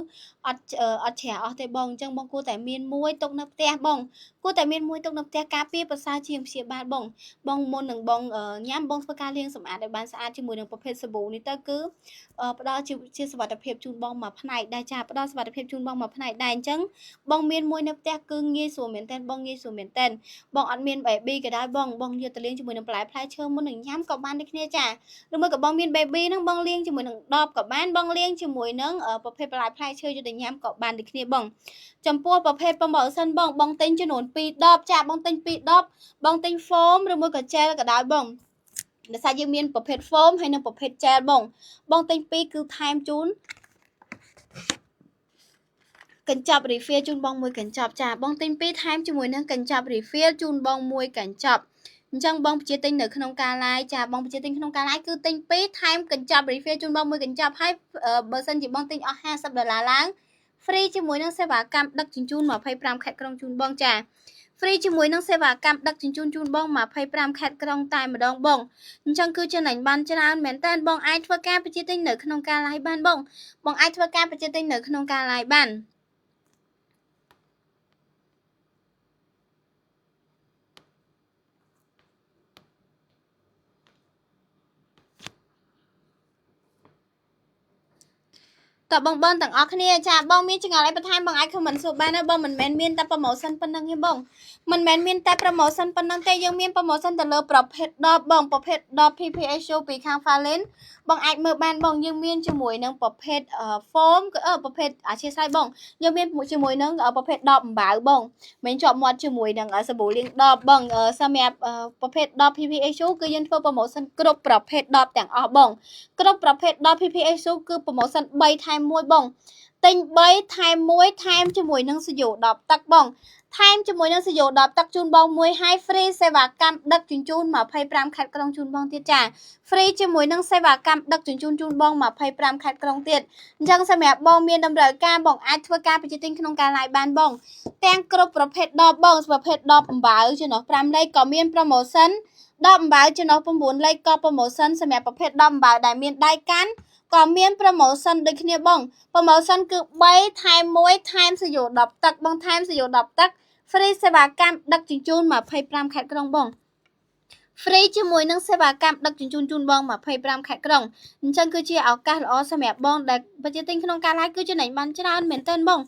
អត់អត់ជ្រះអស់ទេបងអញ្ចឹងបងគួរតែមានមួយទុកនៅផ្ទះបងគួរតែមានមួយទុកនៅផ្ទះការពារប្រសើរជាងព្យាបាលបងបងមុននឹងបងញ៉ាំបងធ្វើការលាងសម្អាតឲ្យបានស្អាតជាមួយនឹងប្រភេទសាប៊ូនេះទៅគឺផ្ដល់ជាសុវត្ថិភាពជូនបងមួយផ្នែកដែរចាផ្ដល់សុវត្ថិភាពជូនបងមួយផ្នែកដែរអញ្ចឹងបងមានមួយនៅផ្ទះគឺងាយស្រួលមែនទែនបងងាយស្រួលមែនទែនបងអត់មាន baby ក៏ដោយបងបងយកទៅលាងជាមួយនឹងបន្លែផ្លែឈើមុននឹងញ៉ាំក៏បានដូចគ្នាចាឬមួយក៏បងមាន baby ហ្នឹងបងលាងជាមួយនឹងដបក៏បានបងលាងជាមួយនឹងប្រភេទបន្លែផ្លែឈើយកទៅញ៉ាំក៏បានដូចគ្នាបងចំពោះប្រភេទ promotion បងបងទិញចំនួន2ដបចាបងទិញ2ដបបងទិញ foam ឬមួយក៏ gel ក៏ដោយបងដោយសារយើងមានប្រភេទ foam ហើយនិងប្រភេទ gel បងបងទិញ2គឺថែមជូនកញ្ចប់ refill ជូនបងមួយកញ្ចប់ចាបងទិញ2ថែមជាមួយនឹងកញ្ចប់ refill ជូនបងមួយកញ្ចប់អញ្ចឹងបងបញ្ជាទិញនៅក្នុងការ live ចាបងបញ្ជាទិញក្នុងការ live គឺទិញ2ថែមកញ្ចប់ refill ជូនបងមួយកញ្ចប់ហើយបើសិនជាបងទិញអស់50ដុល្លារឡើង free ជាមួយនឹងសេវាកម្មដឹកជញ្ជូន25ខេត្តក្រុងជូនបងចា free ជាមួយនឹងសេវាកម្មដឹកជញ្ជូនជូនបង25ខេត្តក្រុងតែម្ដងបងអញ្ចឹងគឺចំណេញបានច្រើនមែនតើបងអាចធ្វើការបញ្ជាទិញនៅក្នុងការ live បានបងបងអាចធ្វើការបញ្ជាទិញនៅក្នុងការ live បានតើបងបងទាំងអស់គ្នាចាបងមានចម្ងល់អីបន្ថែមបងអាច comment សួរបានណាបងមិនមែនមានតែ promotion ប៉ុណ្ណឹងទេបងមិនមែនមានតែ promotion ប៉ុណ្ណឹងទេយើងមាន promotion ទៅលើប្រភេទដបបងប្រភេទដប PPSU ពីខាង Falin បងអាចមើលបានបងយើងមានជាមួយនឹងប្រភេទ foam គឺប្រភេទអធិស្ឋានបងយើងមានជាមួយនឹងប្រភេទដបអំបៅបងមិនជាប់មាត់ជាមួយនឹងសាប៊ូលាងដបបងសម្រាប់ប្រភេទដប PPSU គឺយើងធ្វើ promotion គ្រប់ប្រភេទដបទាំងអស់បងគ្រប់ប្រភេទដប PPSU គឺ promotion 3ថែម1បងទិញ3ថែម1ថែមជាមួយនឹងសយោ10ទឹកបងថែមជាមួយនឹងសយោ10ទឹកជូនបងមួយហើយ free សេវាកម្មដឹកជញ្ជូន25ខេត្តក្រុងជូនបងទៀតចា free ជាមួយនឹងសេវាកម្មដឹកជញ្ជូនជូនបង25ខេត្តក្រុងទៀតអញ្ចឹងសម្រាប់បងមានតម្រូវការបងអាចធ្វើការបញ្ជាទិញក្នុងការ live បានបងទាំងគ្រប់ប្រភេទដបបងប្រភេទដបអំបៅចំណុះ5លេខក៏មាន promotion ដបអំបៅចំណុះ9លេខក៏ promotion សម្រាប់ប្រភេទដបអំបៅដែលមានដៃកាន់ក៏មាន promotion ដូចគ្នាបង promotion គឺ3ថែម1ថែមសយោ10ទឹកបងថែមសយោ10ទឹក free សេវាកម្មដឹកជញ្ជូន25ខេត្តក្រុងបង free ជាមួយនឹងសេវាកម្មដឹកជញ្ជូនជូនបង25ខេត្តក្រុងអញ្ចឹងគឺជាឱកាសល្អសម្រាប់បងដែលបញ្ជាទិញក្នុងការ live គឺចំណេញបានច្រើនមែនទែនបង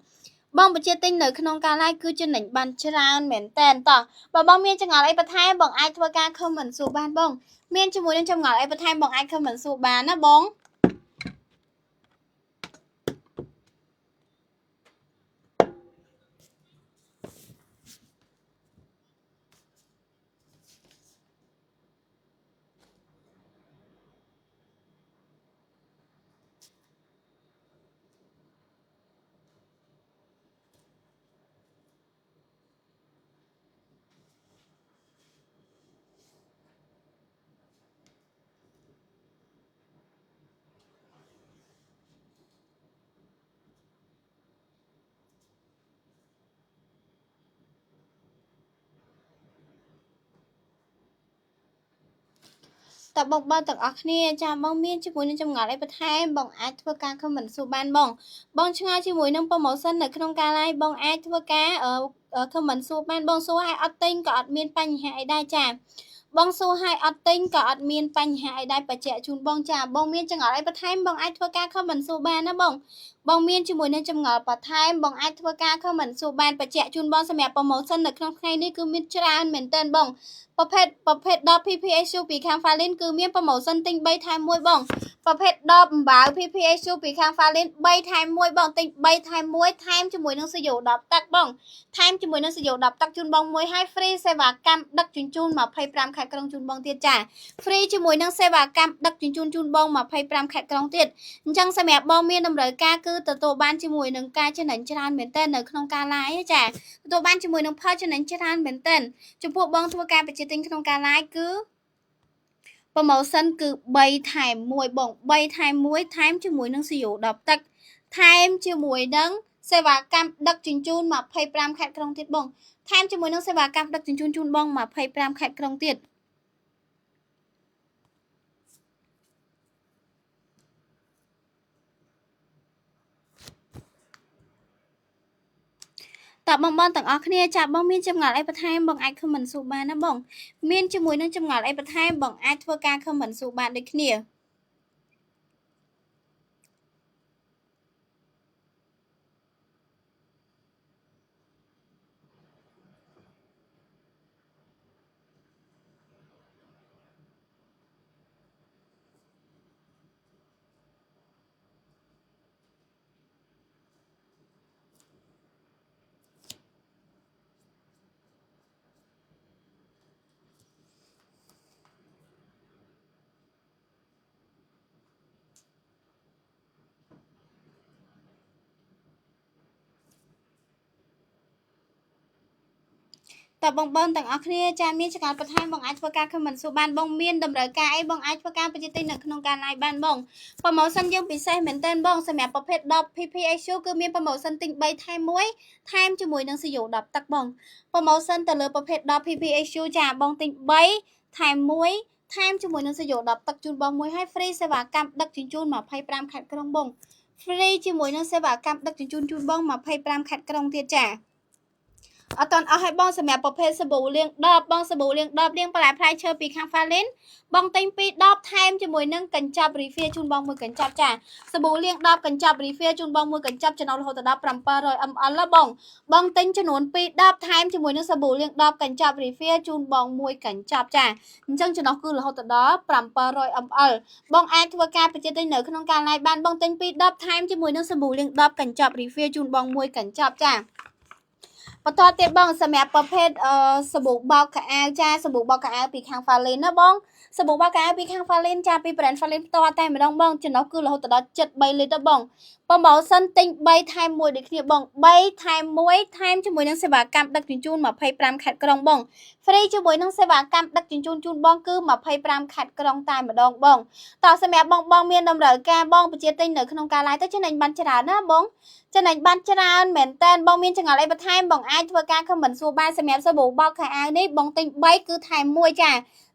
បងបញ្ជាទិញនៅក្នុងការ live គឺចំណេញបានច្រើនមែនតែនតោះបើបងមានចម្ងល់អីបន្ថែមបងអាចធ្វើការ comment សួរបានបងមានជាមួយនឹងចម្ងល់អីបន្ថែមបងអាច comment សួរបានណាបង តើបងបងទាំងអស់គ្នាចាបងមានជាមួយនឹងចម្ងល់អីបន្ថែមបងអាចធ្វើការ comment សួរបានបងបងឆ្ងល់ជាមួយនឹង promotion នៅក្នុងការ live បងអាចធ្វើការ comment សួរបានបងសួរឲ្យអត់ទិញក៏អត់មានបញ្ហាអីដែរចាបងសួរឲ្យអត់ទិញក៏អត់មានបញ្ហាអីដែរបច្ចៈជូនបងចាបងមានចម្ងល់អីបន្ថែមបងអាចធ្វើការ comment សួរបានណាបងបងមានជាមួយនឹងចម្ងល់បន្ថែមបងអាចធ្វើការ comment សួរបានបច្ចៈជូនបងសម្រាប់ promotion នៅក្នុងថ្ងៃនេះគឺមានច្រើនមែនទែនបងប្រភេទប្រភេទដប PPSU ពីខាង Falin គឺមាន promotion ទិញ3ថែម1បងប្រភេទដបអំបៅ PPSU ពីខាង Falin 3ថែម1បងទិញ3ថែម1ថែមជាមួយនឹងសយោ10ទឹកបងថែមជាមួយនឹងសយោ10ទឹកជូនបងមួយហើយ free សេវាកម្មដឹកជញ្ជូន25ខេត្តក្រុងជូនបងទៀតចា free ជាមួយនឹងសេវាកម្មដឹកជញ្ជូនជូនបង25ខេត្តក្រុងទៀតអញ្ចឹងសម្រាប់បងមានតម្រូវការគឺទទួលបានជាមួយនឹងការចំណេញច្រើនមែនទែននៅក្នុងការ live ចាទទួលបានជាមួយនឹងផលចំណេញច្រើនមែនទែនចំពោះបងធ្វើការបញ្ជាទិញក្នុងការ live គឺ promotion គឺ3ថែម1បង3ថែម1ថែមជាមួយនឹងស៊ីយ៉ូ10ទឹកថែមជាមួយនឹងសេវាកម្មដឹកជញ្ជូន25ខេត្តក្រុងទៀតបងថែមជាមួយនឹងសេវាកម្មដឹកជញ្ជូនជូនបង25ខេត្តក្រុងទៀតតើបងបងទាំងអស់គ្នាចាបងមានចម្ងល់អីបន្ថែមបងអាច comment សួរបានណាបងមានជាមួយនឹងចម្ងល់អីបន្ថែមបងអាចធ្វើការ comment សួរបានដូចគ្នាតើបងបងទាំងអស់គ្នាចាមានចម្ងល់បន្ថែមបងអាចធ្វើការ comment សួរបានបងមានតម្រូវការអីបងអាចធ្វើការបញ្ជាទិញនៅក្នុងការ live បានបង promotion យើងពិសេសមែនទែនបងសម្រាប់ប្រភេទ10 PPSU គឺមាន promotion ទិញ3ថែម1ថែមជាមួយនឹងស៊ីយ៉ូ10ទឹកបង promotion ទៅលើប្រភេទ10 PPSU ចាបងទិញ3ថែម1ថែមជាមួយនឹងស៊ីយ៉ូ10ទឹកជូនបងមួយហើយ free សេវាកម្មដឹកជញ្ជូន25ខេត្តក្រុងបង free ជាមួយនឹងសេវាកម្មដឹកជញ្ជូនជូនបង25ខេត្តក្រុងទៀតចាអត់តន់អស់ឲ្យបងសម្រាប់ប្រភេទសាប៊ូលាង10បងសាប៊ូលាង10លាងបន្លែផ្លែឈើពីខាង Falin បងទិញ2 10ថែមជាមួយនឹងកញ្ចប់ refill ជូនបងមួយកញ្ចប់ចាសាប៊ូលាង10កញ្ចប់ refill ជូនបងមួយកញ្ចប់ចំណុះរហូតដល់700 ml បងបងទិញចំនួន2 10ថែមជាមួយនឹងសាប៊ូលាង10កញ្ចប់ refill ជូនបងមួយកញ្ចប់ចាអញ្ចឹងចំណុះគឺរហូតដល់700 ml បងអាចធ្វើការបញ្ជាទិញនៅក្នុងការ live បានបងទិញ2 10ថែមជាមួយនឹងសាប៊ូលាង10កញ្ចប់ refill ជូនបងមួយកញ្ចប់ចាបន្តទៀតបងសម្រាប់ប្រភេទសាប៊ូបោកខោអាវចាសាប៊ូបោកខោអាវពីខាង Falin ណាបងសាប៊ូបោកខោអាវពីខាង Falin ចាពី brand Falin ផ្ទាល់តែម្ដងបងចំណុះគឺរហូតដល់73លីត្របង promotion ទិញ3ថែម1ដូចគ្នាបង3ថែម1ថែមជាមួយនឹងសេវាកម្មដឹកជញ្ជូន25ខេត្តក្រុងបង free ជាមួយនឹងសេវាកម្មដឹកជញ្ជូនជូនបងគឺ25ខេត្តក្រុងតែម្ដងបងតោះសម្រាប់បងបងមានតម្រូវការបងបញ្ជាទិញនៅក្នុងការ live ទៅចំណេញបានច្រើនណាបងចំណេញបានច្រើនមែនតើបងមានចម្ងល់អីបន្ថែមបងអាចធ្វើការ comment សួរបានសម្រាប់សាប៊ូបោកខោអាវនេះបងទិញ3គឺថែម1ចា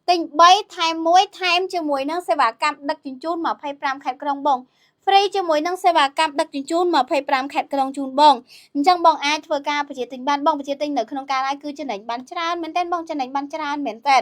ទិញ3ថែម1ថែមជាមួយនឹងសេវាកម្មដឹកជញ្ជូន25ខេត្តក្រុងបង free ជាមួយនឹងសេវាកម្មដឹកជញ្ជូន25ខេត្តក្រុងជូនបងអញ្ចឹងបងអាចធ្វើការបញ្ជាទិញបានបងបញ្ជាទិញនៅក្នុងការ live គឺចំណេញបានច្រើនមែនតើបងចំណេញបានច្រើនមែនតើ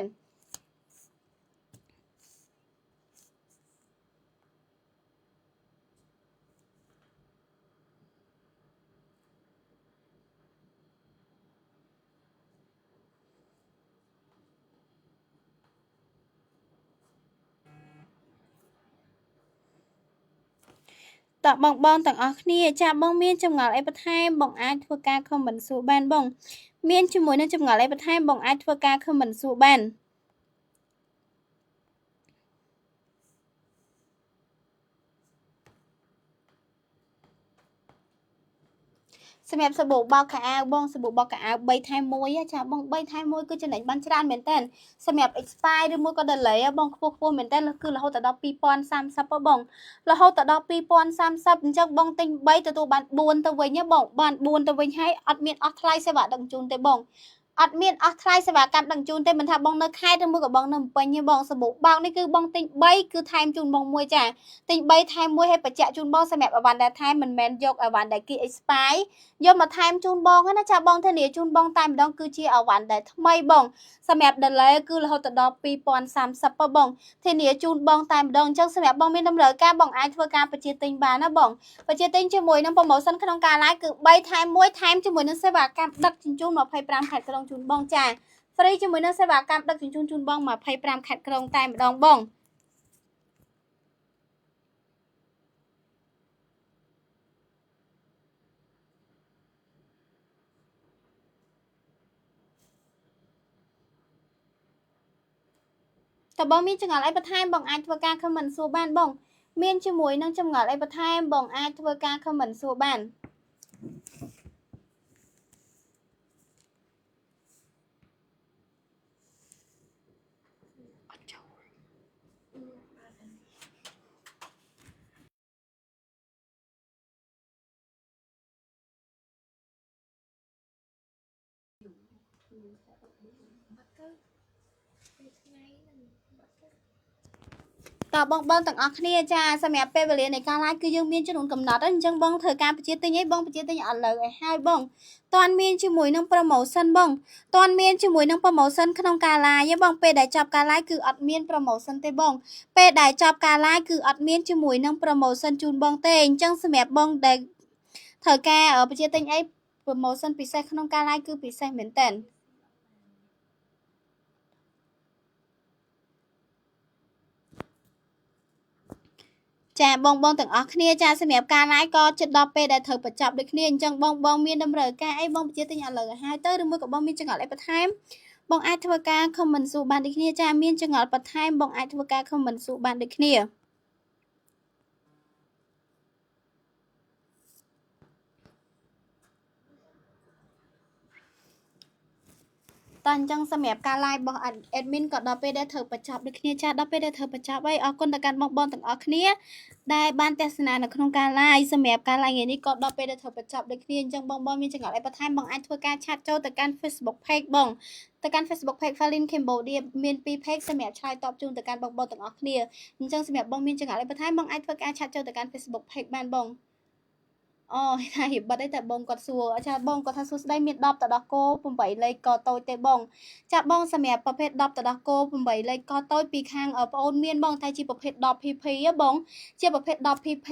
តបងបងទាំងអស់គ្នាចាបងមានចម្ងល់អីបន្ថែមបងអាចធ្វើការ comment សួរបានបងមានជាមួយនឹងចម្ងល់អីបន្ថែមបងអាចធ្វើការ comment សួរបានសម្រាប់សាប៊ូបោកខោអាវបងសាប៊ូបោកខោអាវ3ថែម1ចាបង3ថែម1គឺចំណេញបានច្រើនមែនតើសម្រាប់ expire ឬមួយក៏ delay បងខ្ពស់ខ្ពស់មែនតើគឺរហូតដល់2030បងរហូតដល់2030អញ្ចឹងបងទិញ3ទទួលបាន4ទៅវិញបងបាន4ទៅវិញហើយអត់មានអស់ថ្លៃសេវាដឹកជញ្ជូនទេបងអត់មានអស់ថ្លៃសេវាកម្មដឹកជញ្ជូនទេមិនថាបងនៅខេត្តឬមួយក៏បងនៅភ្នំពេញទេបងសាប៊ូបោកនេះគឺបងទិញ3គឺថែមជូនបងមួយចាទិញ3ថែម1ហើយបញ្ជាក់ជូនបងសម្រាប់អីវ៉ាន់ដែលថែមមិនមែនយកអីវ៉ាន់ដែលគេ expire យកមកថែមជូនបងណាចាបងធានាជូនបងតែម្ដងគឺជាអីវ៉ាន់ដែលថ្មីបងសម្រាប់ delay គឺរហូតដល់2030បងធានាជូនបងតែម្ដងអញ្ចឹងសម្រាប់បងមានតម្រូវការបងអាចធ្វើការបញ្ជាទិញបានណាបងបញ្ជាទិញជាមួយនឹង promotion ក្នុងការ live គឺ3ថែម1ថែមជាមួយនឹងសេវាកម្មដឹកជញ្ជូន25ខេត្តក្រុងជូនបងចា free ជាមួយនឹងសេវាកម្មដឹកជញ្ជូនជូនបង25ខេត្តក្រុងតែម្ដងបងតើបងមានចម្ងល់អីបន្ថែមបងអាចធ្វើការ comment សួរបានបងមានជាមួយនឹងចម្ងល់អីបន្ថែមបងអាចធ្វើការ comment សួរបានតើបងបងទាំងអស់គ្នាចាសម្រាប់ពេលវេលានៃការ live គឺយើងមានចំនួនកំណត់អញ្ចឹងបងធ្វើការបញ្ជាទិញអីបងបញ្ជាទិញអត់លើឲ្យហើយបងតាន់មានជាមួយនឹង promotion បងតាន់មានជាមួយនឹង promotion ក្នុងការ live ទេបងពេលដែលចប់ការ live គឺអត់មាន promotion ទេបងពេលដែលចប់ការ live គឺអត់មានជាមួយនឹង promotion ជូនបងទេអញ្ចឹងសម្រាប់បងដែលត្រូវការបញ្ជាទិញអី promotion ពិសេសក្នុងការ live គឺពិសេសមែនតើចាបងបងទាំងអស់គ្នាចាសម្រាប់ការ live ក៏ជិតដល់ពេលដែលត្រូវបញ្ចប់ដូចគ្នាអញ្ចឹងបងបងមានតម្រូវការអីបងបញ្ជាទិញឥឡូវឲ្យហើយទៅឬមួយក៏បងមានចម្ងល់អីបន្ថែមបងអាចធ្វើការ comment សួរបានដូចគ្នាចាមានចម្ងល់បន្ថែមបងអាចធ្វើការ comment សួរបានដូចគ្នាតើអញ្ចឹងសម្រាប់ការ live របស់ admin ក៏ដល់ពេលដែលត្រូវបញ្ចប់ដូចគ្នាចាដល់ពេលដែលត្រូវបញ្ចប់ហើយអរគុណទៅកាន់បងបងទាំងអស់គ្នាដែលបានទស្សនានៅក្នុងការ live សម្រាប់ការ live ថ្ងៃនេះក៏ដល់ពេលដែលត្រូវបញ្ចប់ដូចគ្នាអញ្ចឹងបងបងមានចម្ងល់អីបន្ថែមបងអាចធ្វើការ chat ចូលទៅកាន់ Facebook page បងទៅកាន់ Facebook page Falin Cambodia មាន2 page សម្រាប់ឆ្លើយតបជូនទៅកាន់បងបងទាំងអស់គ្នាអញ្ចឹងសម្រាប់បងមានចម្ងល់អីបន្ថែមបងអាចធ្វើការ chat ចូលទៅកាន់ Facebook page បានបងអូថារៀបបិទអីតែបងគាត់សួរចាបងគាត់ថាសួស្ដីមាន10ទៅដល់គោ8លេខកតូចទេបងចាបងសម្រាប់ប្រភេទ10ទៅដល់គោ8លេខកតូចពីខាងប្អូនមានបងតែជាប្រភេទ10 PP បងជាប្រភេទ10 PP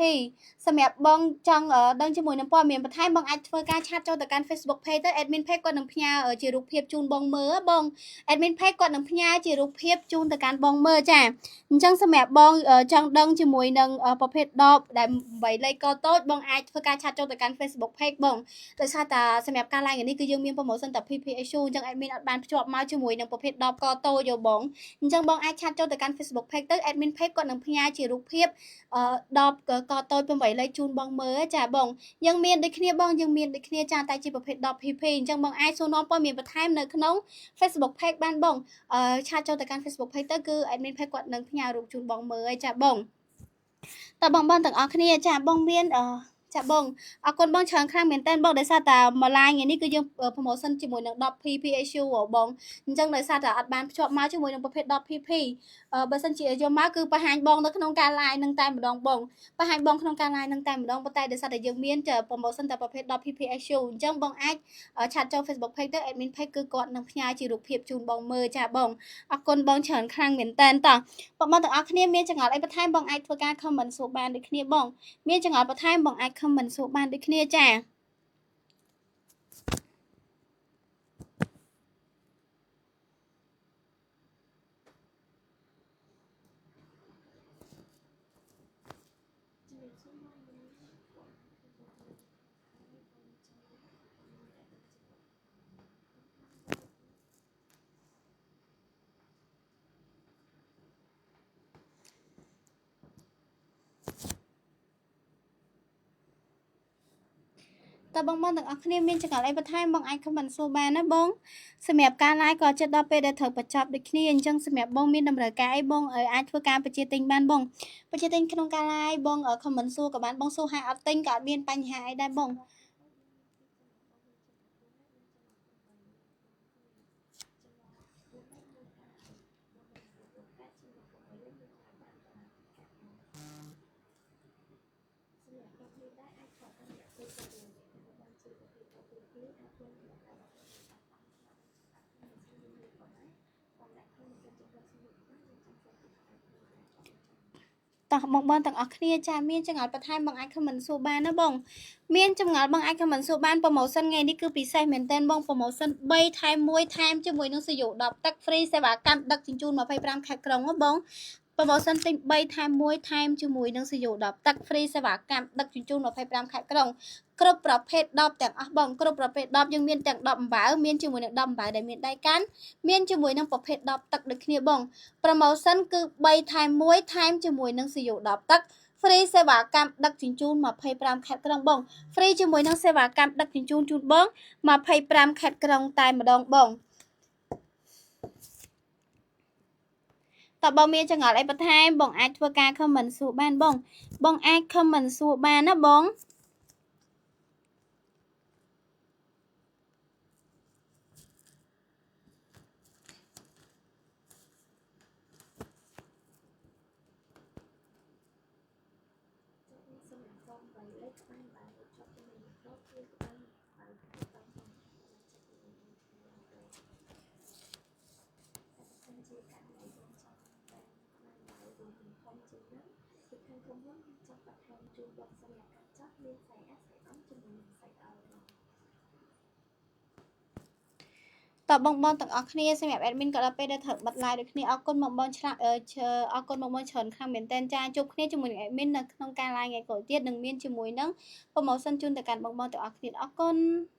សម្រាប់បងចង់ដឹងជាមួយនឹងព័ត៌មានបន្ថែមបងអាចធ្វើការ chat ចូលទៅកាន់ Facebook page ទៅ admin page គាត់នឹងផ្ញើជារូបភាពជូនបងមើលបង admin page គាត់នឹងផ្ញើជារូបភាពជូនទៅកាន់បងមើលចាអញ្ចឹងសម្រាប់បងចង់ដឹងជាមួយនឹងប្រភេទ10ដែល8លេខកតូចបងអាចធ្វើការ chat ចូលទៅកាន់ Facebook page បងដោយសារតែសម្រាប់ការ live នេះគឺយើងមាន promotion តែ PPSU អញ្ចឹង admin អត់បានភ្ជាប់មកជាមួយនឹងប្រភេទ10កតូចយោបងអញ្ចឹងបងអាច chat ចូលទៅកាន់ Facebook page ទៅ admin page គាត់នឹងផ្ញើជារូបភាព10កតូច8លេខជូនបងមើលចាបងយើងមានដូចគ្នាបងយើងមានដូចគ្នាចាតែជាប្រភេទ10 PP អញ្ចឹងបងអាចសួរនាំព័ត៌មានបន្ថែមនៅក្នុង Facebook page បានបង chat ចូលទៅកាន់ Facebook page ទៅគឺ admin page គាត់នឹងផ្ញើរូបជូនបងមើលហើយចាបងតើបងបងទាំងអស់គ្នាចាបងមានចាបងអរគុណបងច្រើនខ្លាំងមែនតើបងដោយសារតែមួយ live ថ្ងៃនេះគឺយើង promotion ជាមួយនឹង10 PPSU បងអញ្ចឹងដោយសារតែអត់បានភ្ជាប់មកជាមួយនឹងប្រភេទ10 PP បើសិនជាយកមកគឺបង្ហាញបងនៅក្នុងការ live នឹងតែម្ដងបងបង្ហាញបងក្នុងការ live នឹងតែម្ដងប៉ុន្តែដោយសារតែយើងមាន promotion តែប្រភេទ10 PPSU អញ្ចឹងបងអាច chat ចូល Facebook page ទៅ admin page គឺគាត់នឹងផ្ញើជារូបភាពជូនបងមើលចាបងអរគុណបងច្រើនខ្លាំងមែនតើតោះបងបងទាំងអស់គ្នាមានចម្ងល់អីបន្ថែមបងអាចធ្វើការ comment សួរបានដូចគ្នាបងមានចម្ងល់បន្ថែមបងអាច comment សួរបានដូចគ្នាចា តើបងបងទាំងអស់គ្នាមានចង្អុលអីបន្ថែមបងអាច comment សួរបានណាបងសម្រាប់ការ live ក៏ចិត្តដល់ពេលដែលត្រូវបញ្ចប់ដូចគ្នាអញ្ចឹងសម្រាប់បងមានតម្រូវការអីបងអាចធ្វើការបញ្ជាទិញបានបងបញ្ជាទិញក្នុងការ live បង comment សួរក៏បានបងសួរឲ្យអត់ទិញក៏អត់មានបញ្ហាអីដែរបងតោះបងបងទាំងអស់គ្នាចាមានចង្អុលបន្ថែមបងអាច comment សួរបានណាបងមានចម្ងល់បងអាច comment សួរបាន promotion ថ្ងៃនេះគឺពិសេសមែនទែនបង promotion 3ថែម1ថែមជាមួយនឹងសយោ10ទឹក free សេវាកម្មដឹកជញ្ជូន25ខេត្តក្រុងណាបង promotion ទិញ3ថែម1ថែមជាមួយនឹងសយោ10ទឹក free សេវាកម្មដឹកជញ្ជូន25ខេត្តក្រុងគ្រប់ប្រភេទ10ទាំងអស់បងគ្រប់ប្រភេទ10យើងមានទាំង10អំបៅមានជាមួយនឹង10អំបៅដែលមានដៃកាន់មានជាមួយនឹងប្រភេទ10ទឹកដូចគ្នាបង promotion គឺ3ថែម1ថែមជាមួយនឹងសយោ10ទឹក free សេវាកម្មដឹកជញ្ជូន25ខេត្តក្រុងបង free ជាមួយនឹងសេវាកម្មដឹកជញ្ជូនជូនបង25ខេត្តក្រុងតែម្ដងបងតើបងមានចង្អុលអីបន្ថែមបងអាចធ្វើការ comment សួរបានបងបងអាច comment សួរបានណាបងតើបងបងទាំងអស់គ្នាសម្រាប់ admin ក៏ដល់ពេលដែលត្រូវបិទ live ដូចគ្នាអរគុណបងបងឆ្លាក់អរគុណបងបងច្រើនខ្លាំងមែនតើចាជួបគ្នាជាមួយនឹង admin នៅក្នុងការ live ថ្ងៃក្រោយទៀតនឹងមានជាមួយនឹង promotion ជូនទៅកាន់បងបងទាំងអស់គ្នាអរគុណ។